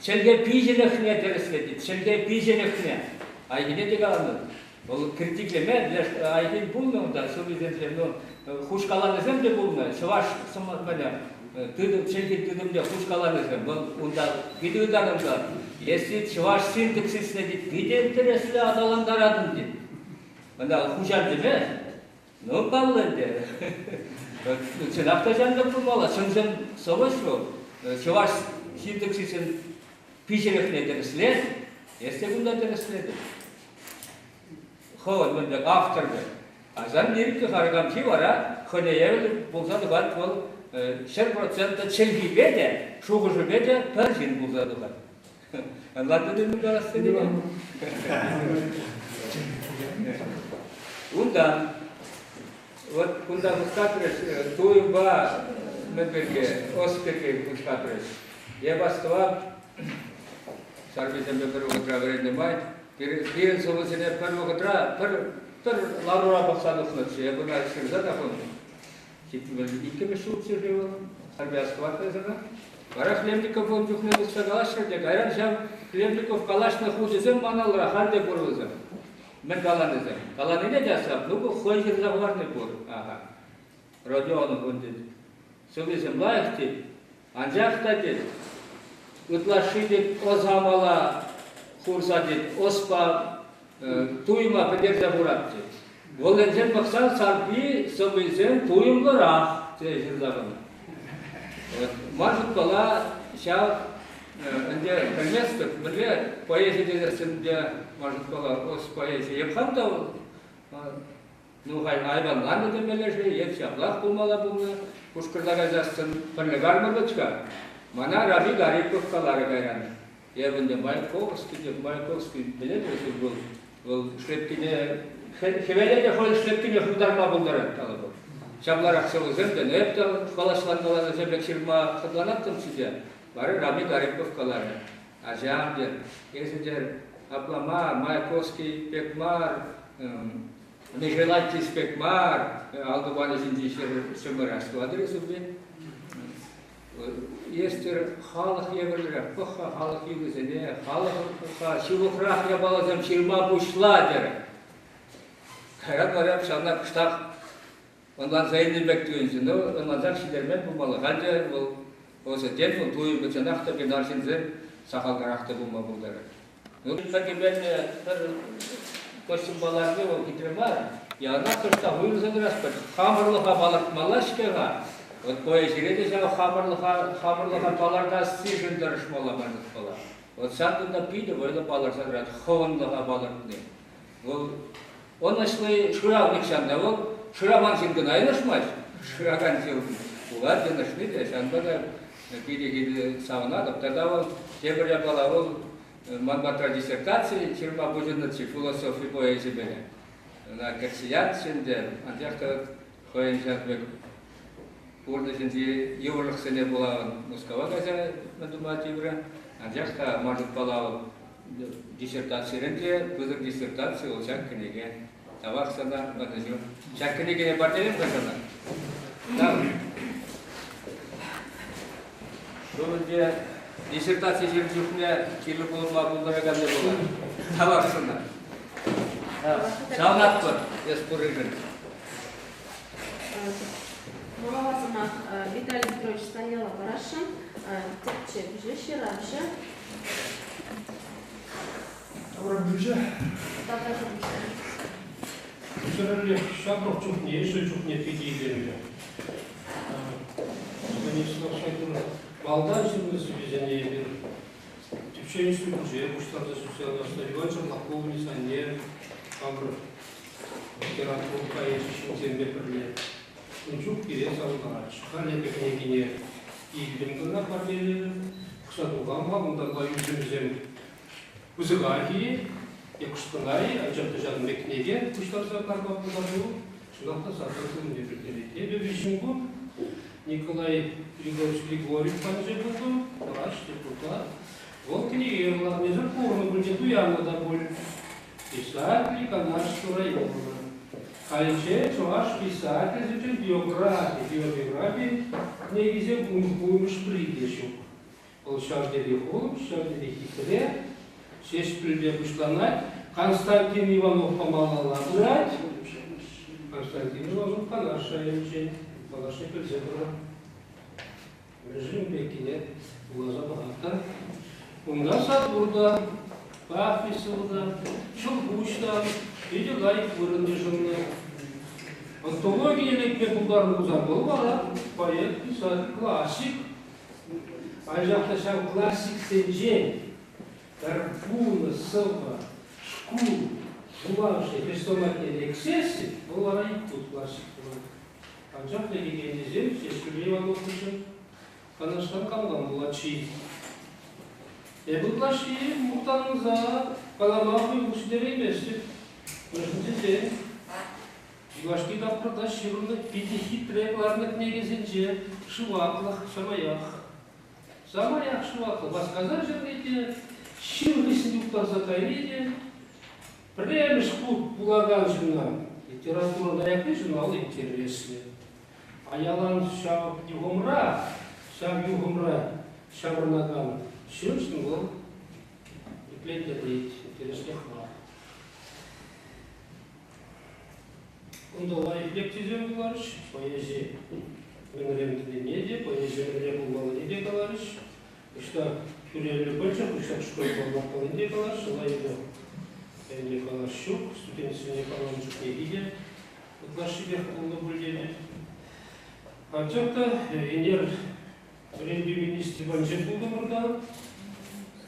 чӗлхе пиҫӗлӗхне тӗрӗслет, чӗлхе пиҫӗлӗхне. Айхине те каланӑ. Вӑл критиклеме Айхин пулнӑ унта, сӑввисенче, ну, хушкаланисем те пулнӑ, чӑваш мӗне, тытӑм, чӗлхи тытӑмне хушкаланисем. Вӑл унта питӗ ытарӑнса, если чӑваш синтаксисне тет, питӗ интереслӗ аталантаратӑн тет. Ӑна хуҫан теме, ну, паллӑ ӗнтӗ. Чӑнах та ҫамрӑк пулмалла, чӑн-чӑн сӑвӑҫ вӑл. Чӑваш синтаксисӗн пиҫӗлӗхне тӗрӗслет, эс те кунта тӗрӗслетӗн. Хӑвӑн мӗн пек автор пек. Асан лирика харкамҫи вара хӑйне евӗр пулса тухать вӑл 100% чӗлхипе те, шухӑшӗпе те пӗр ҫын пулса тухать. Ӑнлантӑн-и мӗн калас тенине? Унтан вот кунта хускатрӗҫ туйӑмпа мӗн пирки, ӑс пирки хускатрӗҫ. Эп астӑвап, Сарписемпе пӗр вӑхӑтра вӗреннӗ май, пирӗн сӑвӑсене пӗр вӑхӑтра пӗр пӗр ларура пӑхса тухнӑччӗ. Эп ӑна ҫырса та хунӑ. Иккӗмӗш ҫулччӗ-ши вӑл? Сарпи астӑвать сана. Вара Хлебников ун чухне тухса калаҫрӗ те, кайран ҫав Хлебников калаҫнӑ хучӗсем ман алра халь те пур вӗсем. Мӗн каланисем? Каланине те асрап, ну ку хӑй ҫырса хӑварни пур. Аха. Родионов ун тет. Сӑввисем лайӑх тет, анчах та тет, ытлашши тет ӑса мала хурса тет, ӑспа туйӑма пӗтерсе хурать тет. Вӑл енчен пӑхсан Сарпи сӑввисем туйӑмлӑрах тесе ҫырса хунӑ. Ман шутпала ҫав ӗнтӗ пӗлместӗп, мӗнле поэзи тесессӗн те ман шутпала ӑс поэзи. Эп хам та ну, халь айванланнӑ темелле-ши, е ҫаплах пулмалла пулнӑ, кушкӑрса кайсассӑн пӗрле кармӑр вӗт-ха. Мана Раби Гарипов каларӗ кайран. Эп ӗнтӗ Маяковский те, Маяковский пӗлетӗр-ши вӑл, вӑл шлепкине, хӗвеле те хӑй шлепкине хывтарма пултарать, калӑпӑр. Ҫапларах сӑвӑсем те, эп те хӑлаҫланкаланӑ пек ҫырма хӑтланаттӑмччӗ те, вара Рами Гарипов каларӗ. Ачам, тер, эсӗ, тер, апла мар, Маяковский пек мар, Нежелательс пек мар, алтупанӗ ҫинчи ҫӗр чӑмӑр астӑватӑр эсӗ Естер халӑх евӗрлӗрех, пӑх-ха халӑх юррисене, халӑха ҫывӑхрах япаласем ҫырма пуҫла терӗ. Кайран вара ҫавна кӑштах ӑнланса илнӗ пек туйӑнчӗ. Ну, ӑнлансах ҫитермен пулмалла. Халь те вӑл ӑсӗ тен вӑл туйӑмӗ чӑнах та пин арҫынсем сахалтарах та пулма пултарать. Ну, пӗр кӗпеллӗ пӗр костюмпа ларни вӑл хитре мар. Яланах кӑштах уйрӑлса тӑрас Хамӑрлӑха палӑртмалла-ҫке-ха. Вот поэзире те ҫав хамӑрлӑха, хамӑрлӑха палӑртассишӗн тӑрӑшмалла мар шутпала. Вот ҫак кунта питӗ вӑйлӑ палӑрса тӑрать хӑвӑнлӑха палӑртни. Вӑл ӑнӑҫлӑ шырав нихҫан та вӑл шыраман ҫын кӑна йӑнӑшмасть. Шыракан ҫын пулать йӑнӑшни те, ҫавӑнпа та питӗ питӗ савӑнатӑп. Тата вӑл тепӗр япала вӑл ман патра диссертаци ҫырма пуҫӑннӑччӗ философи поэзипе. Ӑна кӗтсе ятчӗ ӗнтӗ, анчах та хӑйӗн ҫак пек пурнӑҫӗнчи йывӑрлӑхсене пула Мускава кайса мӗн тума тиврӗ. Анчах та ман шутпала вӑл диссертацирен те пысӑк диссертаци вӑл ҫак кӗнеке. Тавах сана, ӑнӑҫу. Ҫак кӗнекене парнелем-ха сана. Тав. Вӑл ӗнтӗ диссертаци ҫырнӑ чухне кирлӗ пулма пултараканни пулать. Тавах сана. Савӑнатпӑр эс пурришӗн. Малалла сӑмах Виталий Петрович Станьяла парасшӑн. Тӗпчевҫӗ, ҫыравҫӑ. Таврапӗлӳҫӗ. Таврапӗлӳҫӗ. Чӗрӗлӗх ҫамрӑк чухне, ӗҫлӗ чухне питӗ илемлӗ. Станислав Шакиров малтан ҫырнӑ сӑввисене эпир тӗпчев институтӗнче пуҫтарса сӳтсе явнӑ. Иван Черлаков анне хамӑр литература поэчӗ ҫынсемпе пӗрле ун чух пире савӑнтаратчӗ. Халь эпӗ кӗнекине илтӗм кӑна парнелерӗм. Пӑхса тухам-ха, унтанпа ӳсӗмсем пысӑках-и е кӑштӑна-и, анчах та ҫакӑн пек кӗнеке пуҫтарса ларма пултарни чӑнах та сахал пулнине пӗлтерет. Эпӗ виҫӗмкун Николай Григорьевич Григорьев патӗнче пултӑм, врач, депутат. Вӑл кӗнеке кӑларнисӗр курнӑ пуль, туяннӑ та пуль. Писатель Канашского района. Халиччен чӑваш писательсенчен биографи, биографи кӗнекисем пулмӑш пӗри те ҫук. Вӑл ҫав тери хулӑм, ҫав тери хитре. Ҫеҫпӗлпе пуҫланать. Константин Ивановпа малалла пырать. Константин Иванов Канаш районӗнчен. Малашне пӗлсе тӑрӑр. Мӗншӗн пеккине вуласа пӑхать та. Унта сад та, Пафисов та, Ҫӑлкуҫ та питӗ лайӑх вырӑн йышӑннӑ. Антологие лекме пултарнӑ пулсан вӑл вара поэт, писатель, классик. Анчах та ҫав классиксенчен пӗр пулнӑ сӑвӑ шкул вулавҫи хрестоматине лексессӗн, вӑл вара ик хут классик пулать. Анчах та лекекеннисем Ҫеҫпӗл Иванов хыҫҫӑн Канашран кам-кам пулать-ши? Эп ытлашши мухтанса калама хӑюлӑх ҫитерейместӗп. Мӗншӗн тесен юлашки тапхӑрта ҫырнӑ питӗ хитре кӑларнӑ кӗнекесенче шываклӑх самаях. Самаях шываклӑ васкаса ҫырни те, ҫын хыҫҫӑн юптарса кайни те пӗрремӗш хут вулакан ҫынна литературӑн аякри журнал интереслӗ. А ялан ҫав юхӑмра, ҫав юхӑмра ҫаврӑнакан ҫыншӑн вӑл итлеттерет, интереслех мар. Кунта лайӑх лекцисем вуларӗҫ, поэзи мӗнрен тӗлӗнне те, поэзи мӗнле пулмаллине те каларӗҫ. Ӑҫта хӳреллӗ пӑчӑк, ӑҫта школьпа лартмаллине те калаҫ, лайӑхӗ ӗнтӗ калас ҫук, студентсене каланӑ чухнехи те ытлашшипех пулнӑ пуль тетӗп. Анчах та ӗнер вӗрентӳ министрӗ патӗнче пултӑмӑр та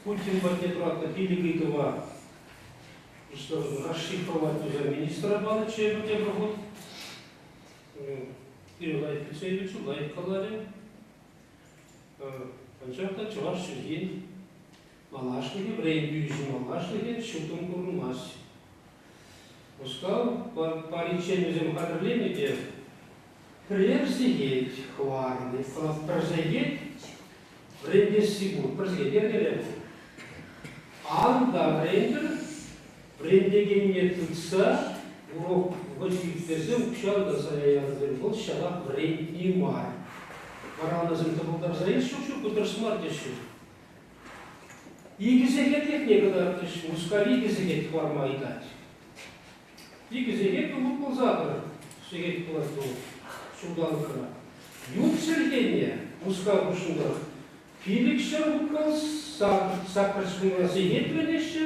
Путин патне тӑратнӑ пилӗк ыйтӑва расшифровать туса министра панӑччӗ эпӗ тепӗр хут. Пире лайӑх кӗтсе илчӗ, лайӑх каларӗ. Анчах та чӑваш чӗлхин малашлӑхӗ, вӗрентӳ ӗҫӗн малашлӑхӗ ҫутӑн курӑнмасть. Мускав париччен вӗсем хатӗрленӗ те пӗрер сехет хӑварнӑ. Пӗр сехет вӗрентесси пур, пӗр сехет йӗркеле пур. Ан та вӗрентӗр, вӗрентекенне тытса урок вӑхӑчӗ ирттерсе укҫан та сая янӑ вӑл ҫавах вӗрентни мар. Вара ӑнасем тӑпӑлтарса ил, ҫук-ҫук, ку тӗрӗс мар теҫҫӗ. Икӗ сехетлӗхне кӑтартрӗҫ, Мускав икӗ сехет хӑварма ыйтать. Икӗ сехет утмӑлсакӑр сехет пулать вӑл ҫулталӑкра. Ют чӗлхене Мускав хушшинчех 500 утмӑл саккӑр ҫулра сехет вӗренеҫҫӗ,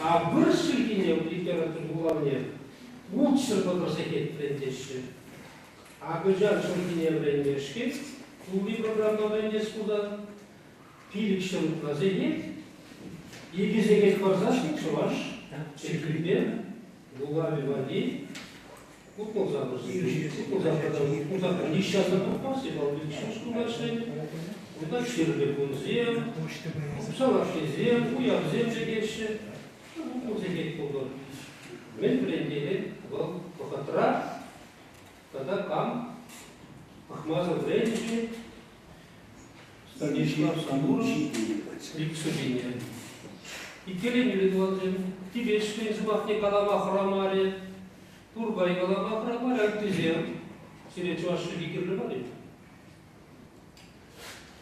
а вырӑс чӗлхине литература вулавне 630 сехет вӗрентеҫҫӗ. Акӑлчан чӗлхине вӗренмешкӗн тулли программа вӗрентес пулсан 500 ытла сехет, икӗ сехет парсассӑн чӑваш чӗлхипе вулавӗ валли 68 68 нихҫан та тухмасть, вӑл пилӗкҫул шкулта ӗҫленӗ. Унта чирлӗ кунсем, купсалашкисем, уявсем лекеҫҫӗ. 60 сехет пултӑр. Мӗн вӗрентекен вӑл вӑхӑтра тата кам пӑхмасӑр вӗреннӗ-ши? Станислав Сабуров Липсовине. Иккӗленӳллӗ тӑвансем, Тивӗҫлӗн сӑмахне калама хӑрамарӗ, Туркай калама хӑрамарӗ, ыттисем сире чӑваш чӗлхи кирлӗ мар-и?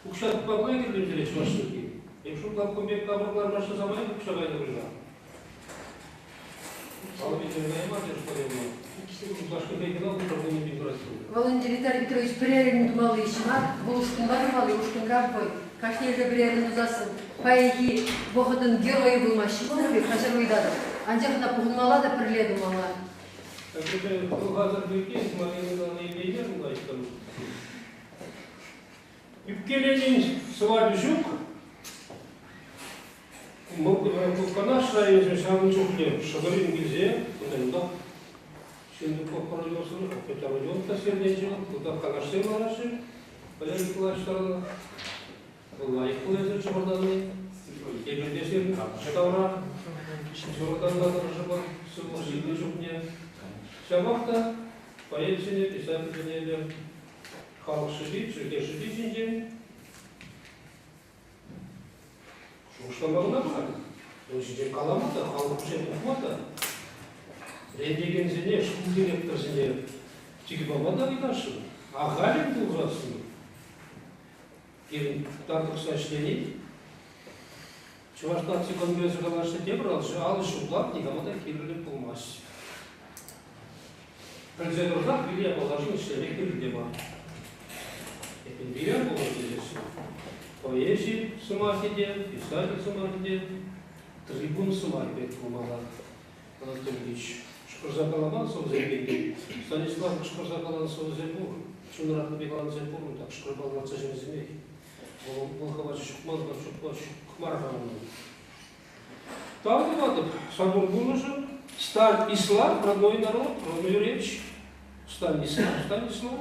Укҫа тупма кӑна кирлӗ сире чӑваш чӗлхи. Эп шутлап, кун пек капӑр кӑлармаҫҫӗ самаях укҫа кайнӑ пуль-ха. Вӑл ӗнтӗ Виталий Петрович пӗрерӗн тумалли ӗҫ мар, вӑл ушкӑнпа тумалли ушкӑнра вӑй. Кашниӗшӗ пӗрерӗн тусассӑн паянхи вӑхӑтӑн геройӗ пулма ҫӑмӑл пек, каҫару ыйтатӑп. Анчах ӑна пухӑнмалла та пӗрле тумалла. Эпӗ хӑлхасӑр пирки Маринӑна илеймерӗм лайӑххӑн. Ӳпкеленин сӑвапӗ ҫук. Канаш районӗнче ҫавӑн чухне Шӑкӑрин килсе кунта ҫын родился, хотя родился сирнече, кунта Канашсем лараҫҫӗ, Валерий Николаевич Таранов. Лайӑх пулӗ чӑмӑртанни. Эпир те сирӗн тавра чӑмӑртанма тӑрӑшӑпӑр сывлӑх ҫитнӗ чухне. Ҫапах та поэтсене, писательсене те халӑх шӑпи, чӗлхе шӑпи ҫинчен шухӑшлама кӑна мар. Ун ҫинчен калама та, халӑх пуҫне тухма та, вӗрентекенсене, шкул директорсене чикӗ пама та ыйтасшӑн. Ахаль пулсассӑн Пирӗн тар тӑкса ӗҫлени Чӑваш наци конгресӗ калаҫнӑ тепӗр алӑ ҫуклать, никама та кирлӗ пулмасть. Пӗлсе тӑрсах виле япалашӑн ӗҫлеме кирлӗ те мар. Эппин виле пулӑр тесессӗн поэзи сӑмахӗ те, писатель сӑмахӗ те трибун сӑмахӗ пек пулмалла. Анатолий Ильич кӑшкӑрса каламан сӑвӑсем пирки Станислав кӑшкӑрса каланӑ сӑвӑсем пур, чунран пек каланисем пур унта, кӑшкӑрпа лартса ҫынсемех. Вӑл хӑвачӗ ҫук мар, ҫук мар-ха унӑн. Тав тӑватӑп сабур пулнӑшӑн. Станислав, родной народ, родной речь. Станислав, Станислав.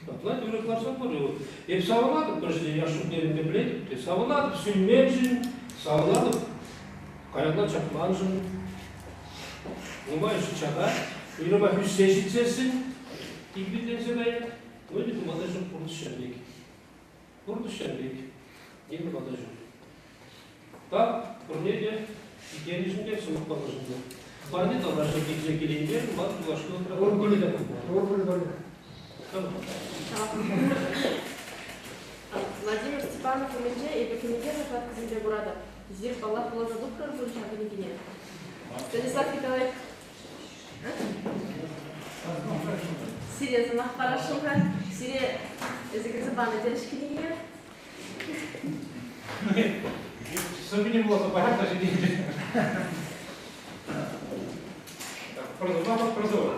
Апла тӳрех ларса пырӗ. Эп савӑнатӑп, пӗр яш чухне пӗлетӗп те, савӑнатӑп сӳнменшӗн, савӑнатӑп каялла чакманшӑн. Нумайӑшӗ чакать, уйрӑмах ӳссе ҫитсессӗн тирпейленсе каять. Ну, не тума та ҫук, пурнӑҫ ҫав пек. Пурнӑҫ ҫав пек, ним тума та ҫук. Так, пурне те икенӗшӗн те, сӑмах панӑшӑн те. Парне таврашӗ килсе киленме, ман юлашки Владимир Степанов умӗнче эпӗ кӗнеке закладкӑсемпе куратӑп. Эсир, паллах, вуласа тухрӑр пуль ҫав кӗнекене. Станислав Николаевич. Сире сӑмах парасшӑн-ха. Сире эсӗ кӗрсе панӑ терӗҫ кӗнекене. Сӑввине вуласа парах та ҫитет. Прозӑпа прозӑва.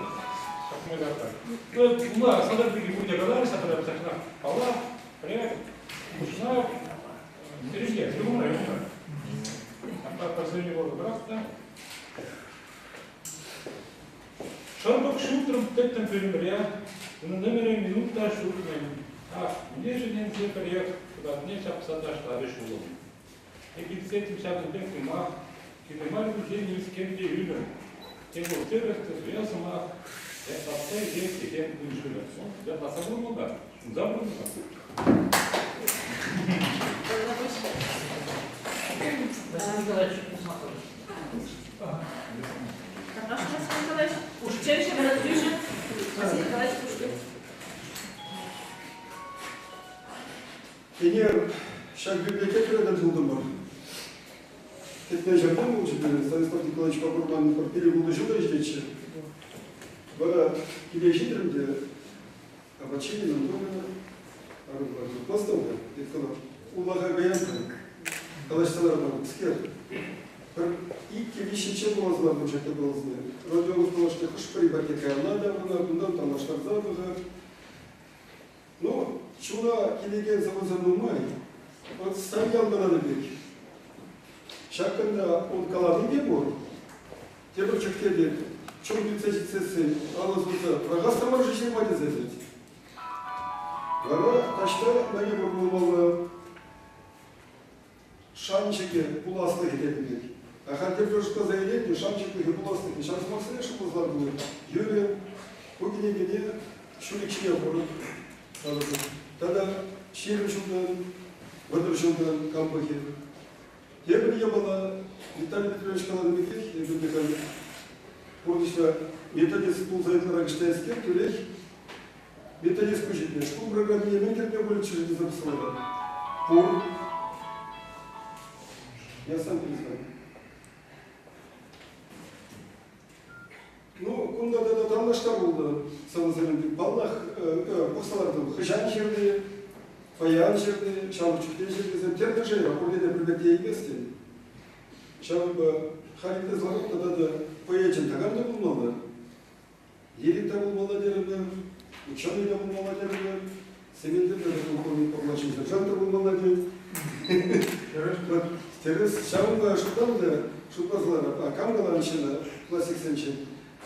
Ну, ула садак пирки пурте каларӗҫ, садак сакна паллах, пӗрех, пуҫна, Сережке, юмра, юмра. Апа прозӑвне вуласа парах та. Шӑрпӑк ҫутрӑм тӗттӗм пӳлӗмре, унӑн ӗмӗрӗ минут та ҫук-мӗн. Ах, мӗне ӗненсе пӗрех кӑтартне ҫапса ташларӗ ҫулӑм. Эп илтсеттӗм ҫакӑн пек юмах, кирлӗ мар вӗсен нимскер те ӳлӗм. Те вӑл тӗрӗс, те суя сӑмах, ятлатса илет этем кун-ҫулӗ. Ятлатса пурӑнмалла, ҫунса пурӑнмалла. Василий Николаевич Усматов. Василий Николаевич, Ушченҫӗ вӗрентӳҫӗ Василий Николаевич Пушкин. Ӗнер ҫак библиотекӑра тӗл пултӑмӑр. Кӗтмен ҫӗртен пулчӗ пирӗн Станислав Николаевичпа курман пӗр пилӗк-ултӑ ҫул ӗҫлетчӗ. Вара киле ҫитрӗм те апат ҫитӗн, антурӑмӑр. Арӑм тет кӑна. Улаха каян-ха. Калаҫса ларман-скер. Пӗр иккӗ-виҫҫӗччен пулас лартӑм ҫак япаласене. Родионов калашле хӑш-пӗри патне каялла таврӑнать, унтан танлаштарса тухать. Ну, чуна килекен сӑвӑсем нумай. Вот Станьял каланӑ пек. Ҫакӑнта он калани те пур. Тепӗр чухне те чун кӳтсе ҫитсессӗн алӑ сулса пӑрахас та мар-ши ҫырма тесе вӗт. Вара таҫта мӗне пур пулмалла шанчӑкӗ пуласлӑхӗ тенӗ пек. Ахаль тепре шутласа илетӗн, шанчӑклӑхӗ пуласлӑхӗ. Ҫав сӑмахсене шутласа лартнӑ. Юрӗ, ку кӗнекене ҫӳлӗк ҫине хурӑп. Тата 20 ҫултан, 30 ҫултан кам пӑхӗ. Тепӗр япала, Виталий Петрович каланӑ пекех, эпир те халь пурнӑҫра методист пулса ытларах ӗҫленӗскер, тӳрех методист куҫӗпе шкул программине мӗн кӗртме пулӗччӗ-ши тесе пӑсӑлатӑп. Пур. Я сам перезвоню. Ну, кунта тата танлаштаруллӑ сӑвӑсем паллах, пӑхса лартӑм. Хӑҫан ҫырни, паян ҫырни, ҫамрӑк чухне ҫырнисем тӗрлӗ шайра пурне те пӗр пек теейместӗн. Ҫавӑнпа халь ларать тата та поэчӗн такам та пулмалла. Лирик та пулмалла терӗмӗр, ученый та пулмалла терӗмӗр, Сементер тата полковник паллашнӑ сержант та пулмалла тет. Тӗрӗс. Ҫавӑнпа шутланӑ та шутласа ларап. А кам каланӑ ҫына классиксенчен?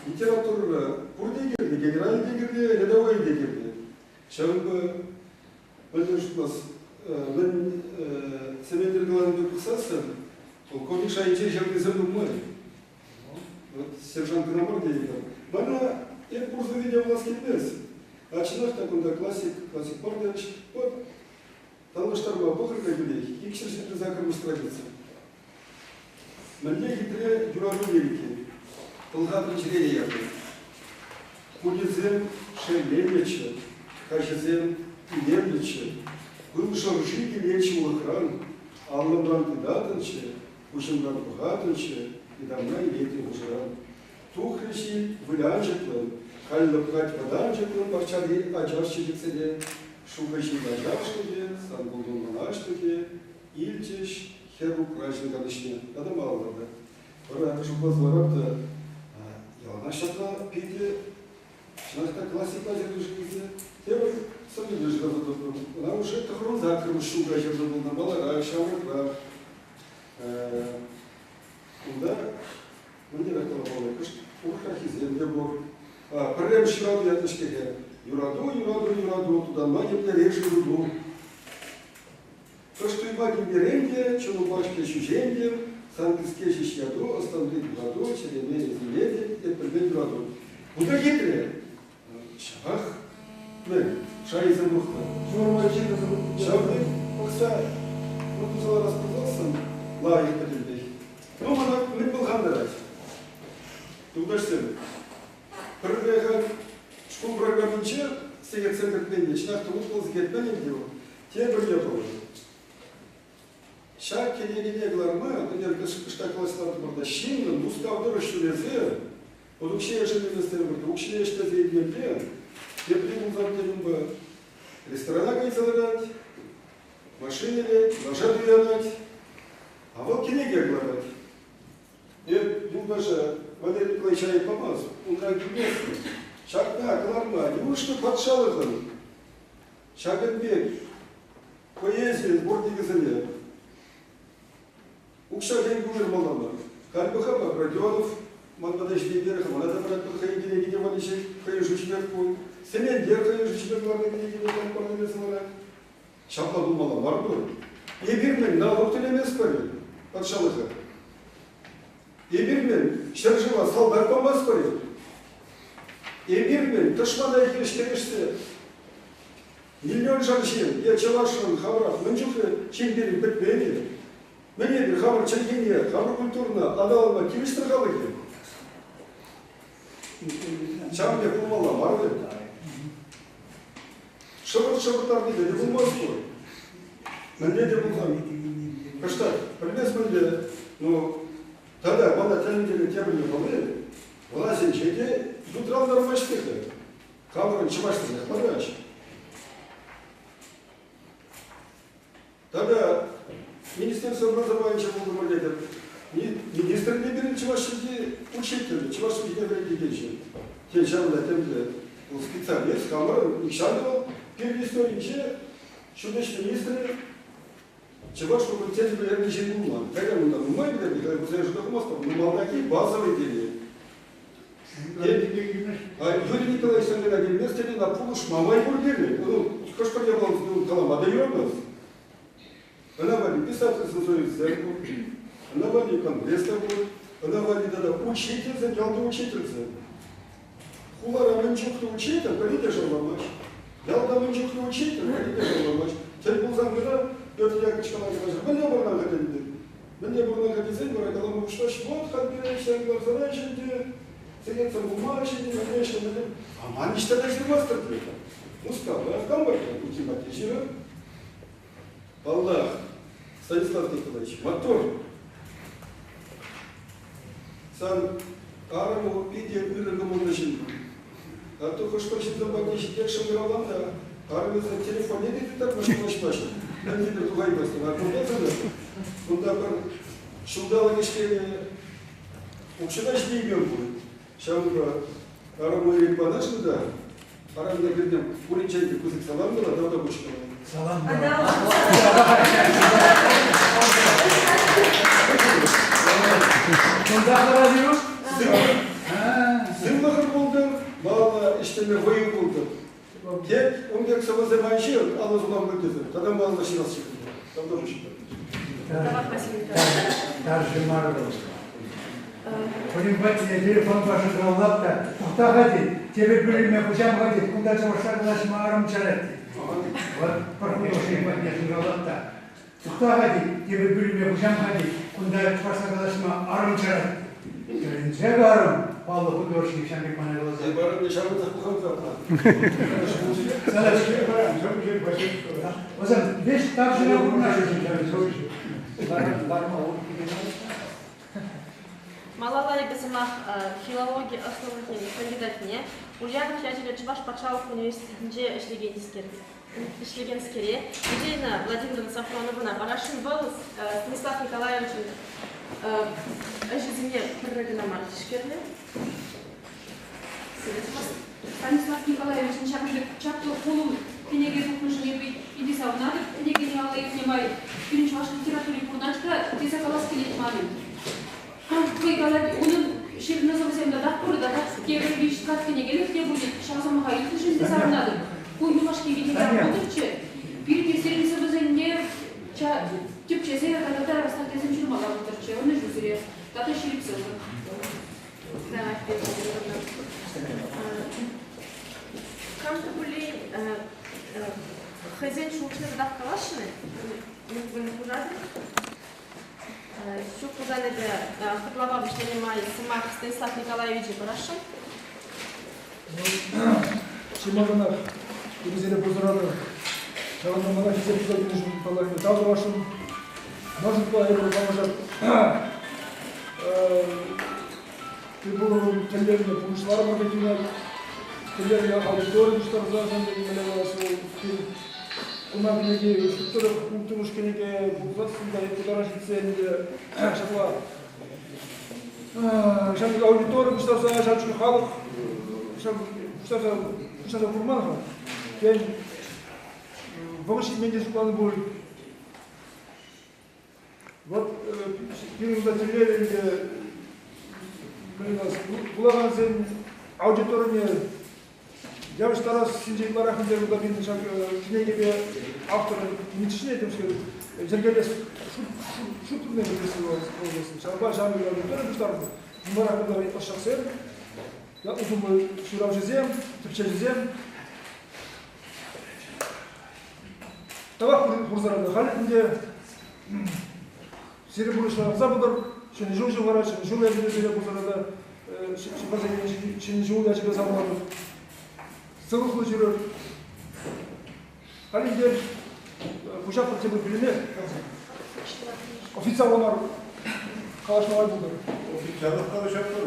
Литературӑра пурте кирлӗ, генералӗ те кирлӗ, рядовойӗ те кирлӗ. Ҫавӑнпа мӗнле шутлас, мӗн Сементер каланӑ пек пӑхсассӑн, полковник шайӗнче ҫырнисем нумай. Вот сержант кӑна мар тейӗпӗр. Мана эп пур сӑвви те вулас килмест. А чӑнах та кунта классик, классик мар терӗҫ. Вот танлаштарма пӑхӑр-ка тӳрех, 278 страница. Мӗнле хитре юрату лирики. Пӑлхатрӗ чӗрене ярти. Кунӗсем шелленнӗччӗ, каҫӗсем илемлӗччӗ. Пыл шӑрши килетчӗ улӑхран, аллӑмран тытатӑнччӗ, Куҫӑмран пӑхатӑнччӗ, ытамна илетӗн хушӑран. Тухрӗ ҫил вылянчӑклӑн, халь лӑпкать вӑтанчӑклӑн пахчари ачаш чечексене. Шухӑ ҫил ачашлӑхӗ, сан пултӑн мӑнаҫлӑхӗ, илчӗҫ хӗр упраҫӑн канӑҫне. Тата малалла та. Вара шутласа ларап та, яланах ҫапла питӗ чӑнах та классикла ҫырнӑ-ши тесе тепӗр сӑввине шыраса тупрӑм. Ӑна уже тӑхӑрӑн ҫулта ҫырнӑ пулнӑ, маларах, ҫамрӑкрах. Кунта мӗнлерех каламалла, кӑшт урӑхраххисем те пур. Пӗрремӗш юрату ятлӑ-ҫке-ха. Юрату, юрату, юрату, тутанма еплерех юрату. Кӑшт туйма килнӗрен те, чунупа-ҫке ҫӳҫентӗм, сан кӗске ҫеҫ яту, ӑс-тӑнри юрату, чӗреме эсӗлетӗн, эп пӗлмен юрату. Кунта хитре. Ҫапах, мӗн, шайӗсем урӑхла. Ҫав пек пӑхса туса ларас пулсассӑн лайӑх пӗтӗмпех. Ну, мана мӗн пӑлхантарать? Юлташсем, пӗрре шкул программинче сехетсем кӗртменни, чӑнах та утмӑл сехет мӗн ӗнтӗ вӑл? Тепӗр япала. Ҫак кӗнекене кӑларма, ӗнер кӑштах калаҫса лартӑмӑр та, ҫыннӑн Мускав тӑрӑх ҫӳресе, вӑл укҫине шеллеместӗмӗр, укҫине ӗҫлесе илмелле, тепри пулсан тен унпа ресторана кайса ларать, машина илет, лаша туянать, а вӑл кӗнеке кӑларать. Эп юлташа Валерий Николаевич айӑпламас, унран килмест. Ҫакна кӑларма неужто патшалӑхӑн ҫакӑн пек поэзийӗн сборникӗсене укҫа-тенкӗ уйӑрмалла мар. Халь пӑха Родионов ман пата ӗҫлеймерӗ-ха, мана та парать хӑйӗн кӗнеки те валли хӑйӗн шучӗпех пуль. Сементер хӑйӗн шучӗпе кӑларнӑ кӗнеки те парнелесе ларать. Ҫапла пулмалла мар пуль. Эпир мӗн, налук тӳлеместпӗр-и патшалӑха? Эпир мӗн, ҫӗршыва салтак памастпӑр-и? Эпир мӗн, тӑшмана хирӗҫ кӗрешсе миллионшар ҫын е чӑвашшӑн хамӑрах мӗн чухлӗ ҫын пирӗн пӗтмен-и? Мӗн эпир хамӑр чӗлхене, хамӑр культурӑна аталанма тивӗҫсӗр халӑх-и? Ҫавӑн пек пулмалла мар вӗт. Шӑпӑрт-шӑпӑрт ларнипе те пулмасть ку. Мӗнле те пулсан, кӑштах пӗлмест мӗнле, ну, тата мана тӗлӗнтерет тепӗр япали, влаҫӗнче те ютран лармасть-ха. Хамӑрӑн чӑвашсемех лараҫҫӗ. Тата Министерство образованийӗнче пултӑмӑр тетӗп. Министр те пирӗн чӑваш чӗлхи учитель, чӑваш чӗлхине вӗрентекен ҫын. Тен, ҫавӑнта темле вӑл специалист, хамӑрӑн нихҫан та вӑл пирӗн историнче ҫут ӗҫ министрӗ чӑваш факультечӗ пӗтернӗ ҫын пулман. Кайран унта нумай пӗтернӗ, халь вӗсен шута хумастпӑр. Но малтанхи базовый тени. Юрий Николаевич Сангина килмест тени ӑна пулӑшма май пур пирӗн. Ну, хӑш-пӗр япаласене калама та юрамасть. Ӑна валли писательсен союзӗсем пур, ӑна валли конгресс та пур, ӑна валли тата учительсем, ялти учительсем. Хулара мӗн чухлӗ учитель, пӗри те шарламасть. Ялта мӗн чухлӗ учитель, пӗри те шарламасть. Тӗл пулсан кӑна Петр Яковлевич каласа калаҫать, мӗнле пурӑнан-ха тенӗ Мӗнле пурӑнан-ха тесен вара калама пуҫлаҫ, вот халь пире ӗҫрен кӑларса ӗнтӗ, сехетсем пулмаҫҫӗ ӗнтӗ, мӗнле ӗҫлӗ, мӗнле. А ман ниҫта та ҫырмастӑр тет. Мускавра кам бар Утимати ҫырать. Паллах, Станислав Николаевич, маттур. Сан арӑму питӗ ырӑ кӑмӑллӑ ҫын. А то хӑш-пӗр ҫынсем патне ҫитех шӑнкӑравлан та арӑмӗсен телефонне те тыттармасть, калаҫмасть. Мӗн тетӗр тухаймастӑн. А кунта сана, кунта пӗр Ҫулталӑк ӗҫленӗ укҫа та ҫитеймен пуль. Ҫавӑнпа арӑму ирӗк панӑ-ши та, арӑмна пиртен пуринчен те пысӑк салам кала, тавтапуҫ кала. Салам. Кунта хӑрасиру? Сывлӑхӑр пултӑр, малалла ӗҫлеме вӑйӑ пултӑр. Тек ун пек сӑвӑсем ан ҫыр, алӑ сулам пуль тесе, тата малалла ҫырас ҫыхӑннӑ. Тавтапуҫ. Тарҫӑ мар вӑл. Пурин патне телефонпа шӑнкӑравлап та, тухта-ха тет, тепӗр пӳлӗме куҫам-ха тет, кунта чӑвашла калаҫма арӑм чарать тет. Вот пӗр художник патне шӑнкӑравлап та, тухта-ха тет, тепӗр пӳлӗме куҫам-ха тет, кунта чӑвашла калаҫма арӑм чарать тет. Тӗлӗнсе арӑм, паллӑ художник ҫав пек мана каласа. Эп арӑмне ҫавӑнтах пӑхам-ха. Вӗсем веҫ тарҫӑра пурӑнаҫҫӗ. Малалла эпӗ сӑмах филологи ӑслӑлӑхӗн кандидатне Ульянов ячӗллӗ Чӑваш патшалӑх университетӗнче ӗҫлекенскере Елена Владимировна Сафроновӑна парасшӑн. Вӑл Станислав Николаевичӑн ӗҫӗсене пӗрре кӑна мар тишкернӗ. Станислав Николаевичӑн ҫакӑн пек чаплӑ пулӑм кӗнеке тухнӑшӑн эпӗ питӗ савӑнатӑп. Кӗнекене алла илнӗ май пирӗн чӑваш литератури пурӑнать-ха тесе калас килет манӑн. Хӑй калать, унӑн ҫырнӑ сӑвӑсем татах пур, татах тепӗр виҫ-тӑват кӗнекелӗх те пулӗ. Ҫав сӑмаха илтнӗшӗн те савӑнатӑп. Ку юлашки кӗнеке ан пултӑрччӗ. Пирӗн сирӗн сӑвӑсене тӗпчесе тата та статьясем ҫырмалла пултӑрччӗ. Ӑнӑҫу сире тата ҫирӗп сывлӑх. Кам та пулин хӑйсен шухӑшне татах каласшӑн-и? Мӗн хушатӑр? Ҫук пулсан эпӗ хӑтлава вӗҫленӗ май сӑмах Станислав Николаевича парасшӑн. Чи малтанах эпӗ пурсӑра та ҫавӑнпа мана хисеп туса килнӗшӗн паллах тав тӑвасшӑн. Мӑшӑрпа эпир паллашар тӗлпулӑвӑн тӗллевне пурнӑҫларӑмӑр пек Тӗллевлӗ аудитори пуҫтарса ҫантӑк Куна кӗнеке шут тӑрӑх улттӑмӗш кӗнеке пулсассӑн та тутара ҫитсе ӗнтӗ ҫапла ҫав аудитори пуҫтарса ҫав чухне халӑх ҫав пуҫтарса пуҫтарса курман-ха. Тен, вӑхӑт ҫитмен те шутланӑ пуль. Вот пирӗн кунта тӗллев ӗнтӗ вулакансен аудиторине явӑҫтарассинче ытларах ӗнтӗ кунта пирӗн ҫак кӗнекепе авторӑн имиджне темскер йӗркелес шут тытни Ҫавӑнпа ҫамрӑк аудитори пуҫтарнӑ. Нумайрах кунта ӑсчахсем, усӑллӑ ҫыравҫӑсем, тӗпчевҫӗсем. Тавах пурсӑра халь ӗнтӗ сире пурнӑҫланса пытӑр. Ҫӗнӗ ҫул ҫывхарать, ҫӗнӗ ҫул ячӗпе сире пурсӑра та ҫӗнӗ ҫул ячӗпе саламлатӑп. Сывлӑхлӑ ҫӳрӗр. Халь ӗнтӗ пуҫа тепӗр пӳлӗме официаллӑ мар калаҫма май пултӑр. Официаллӑ калаҫатпӑр.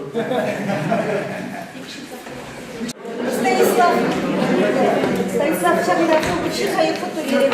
Станислав, Станислав ҫакна чи хайхи фотоверен.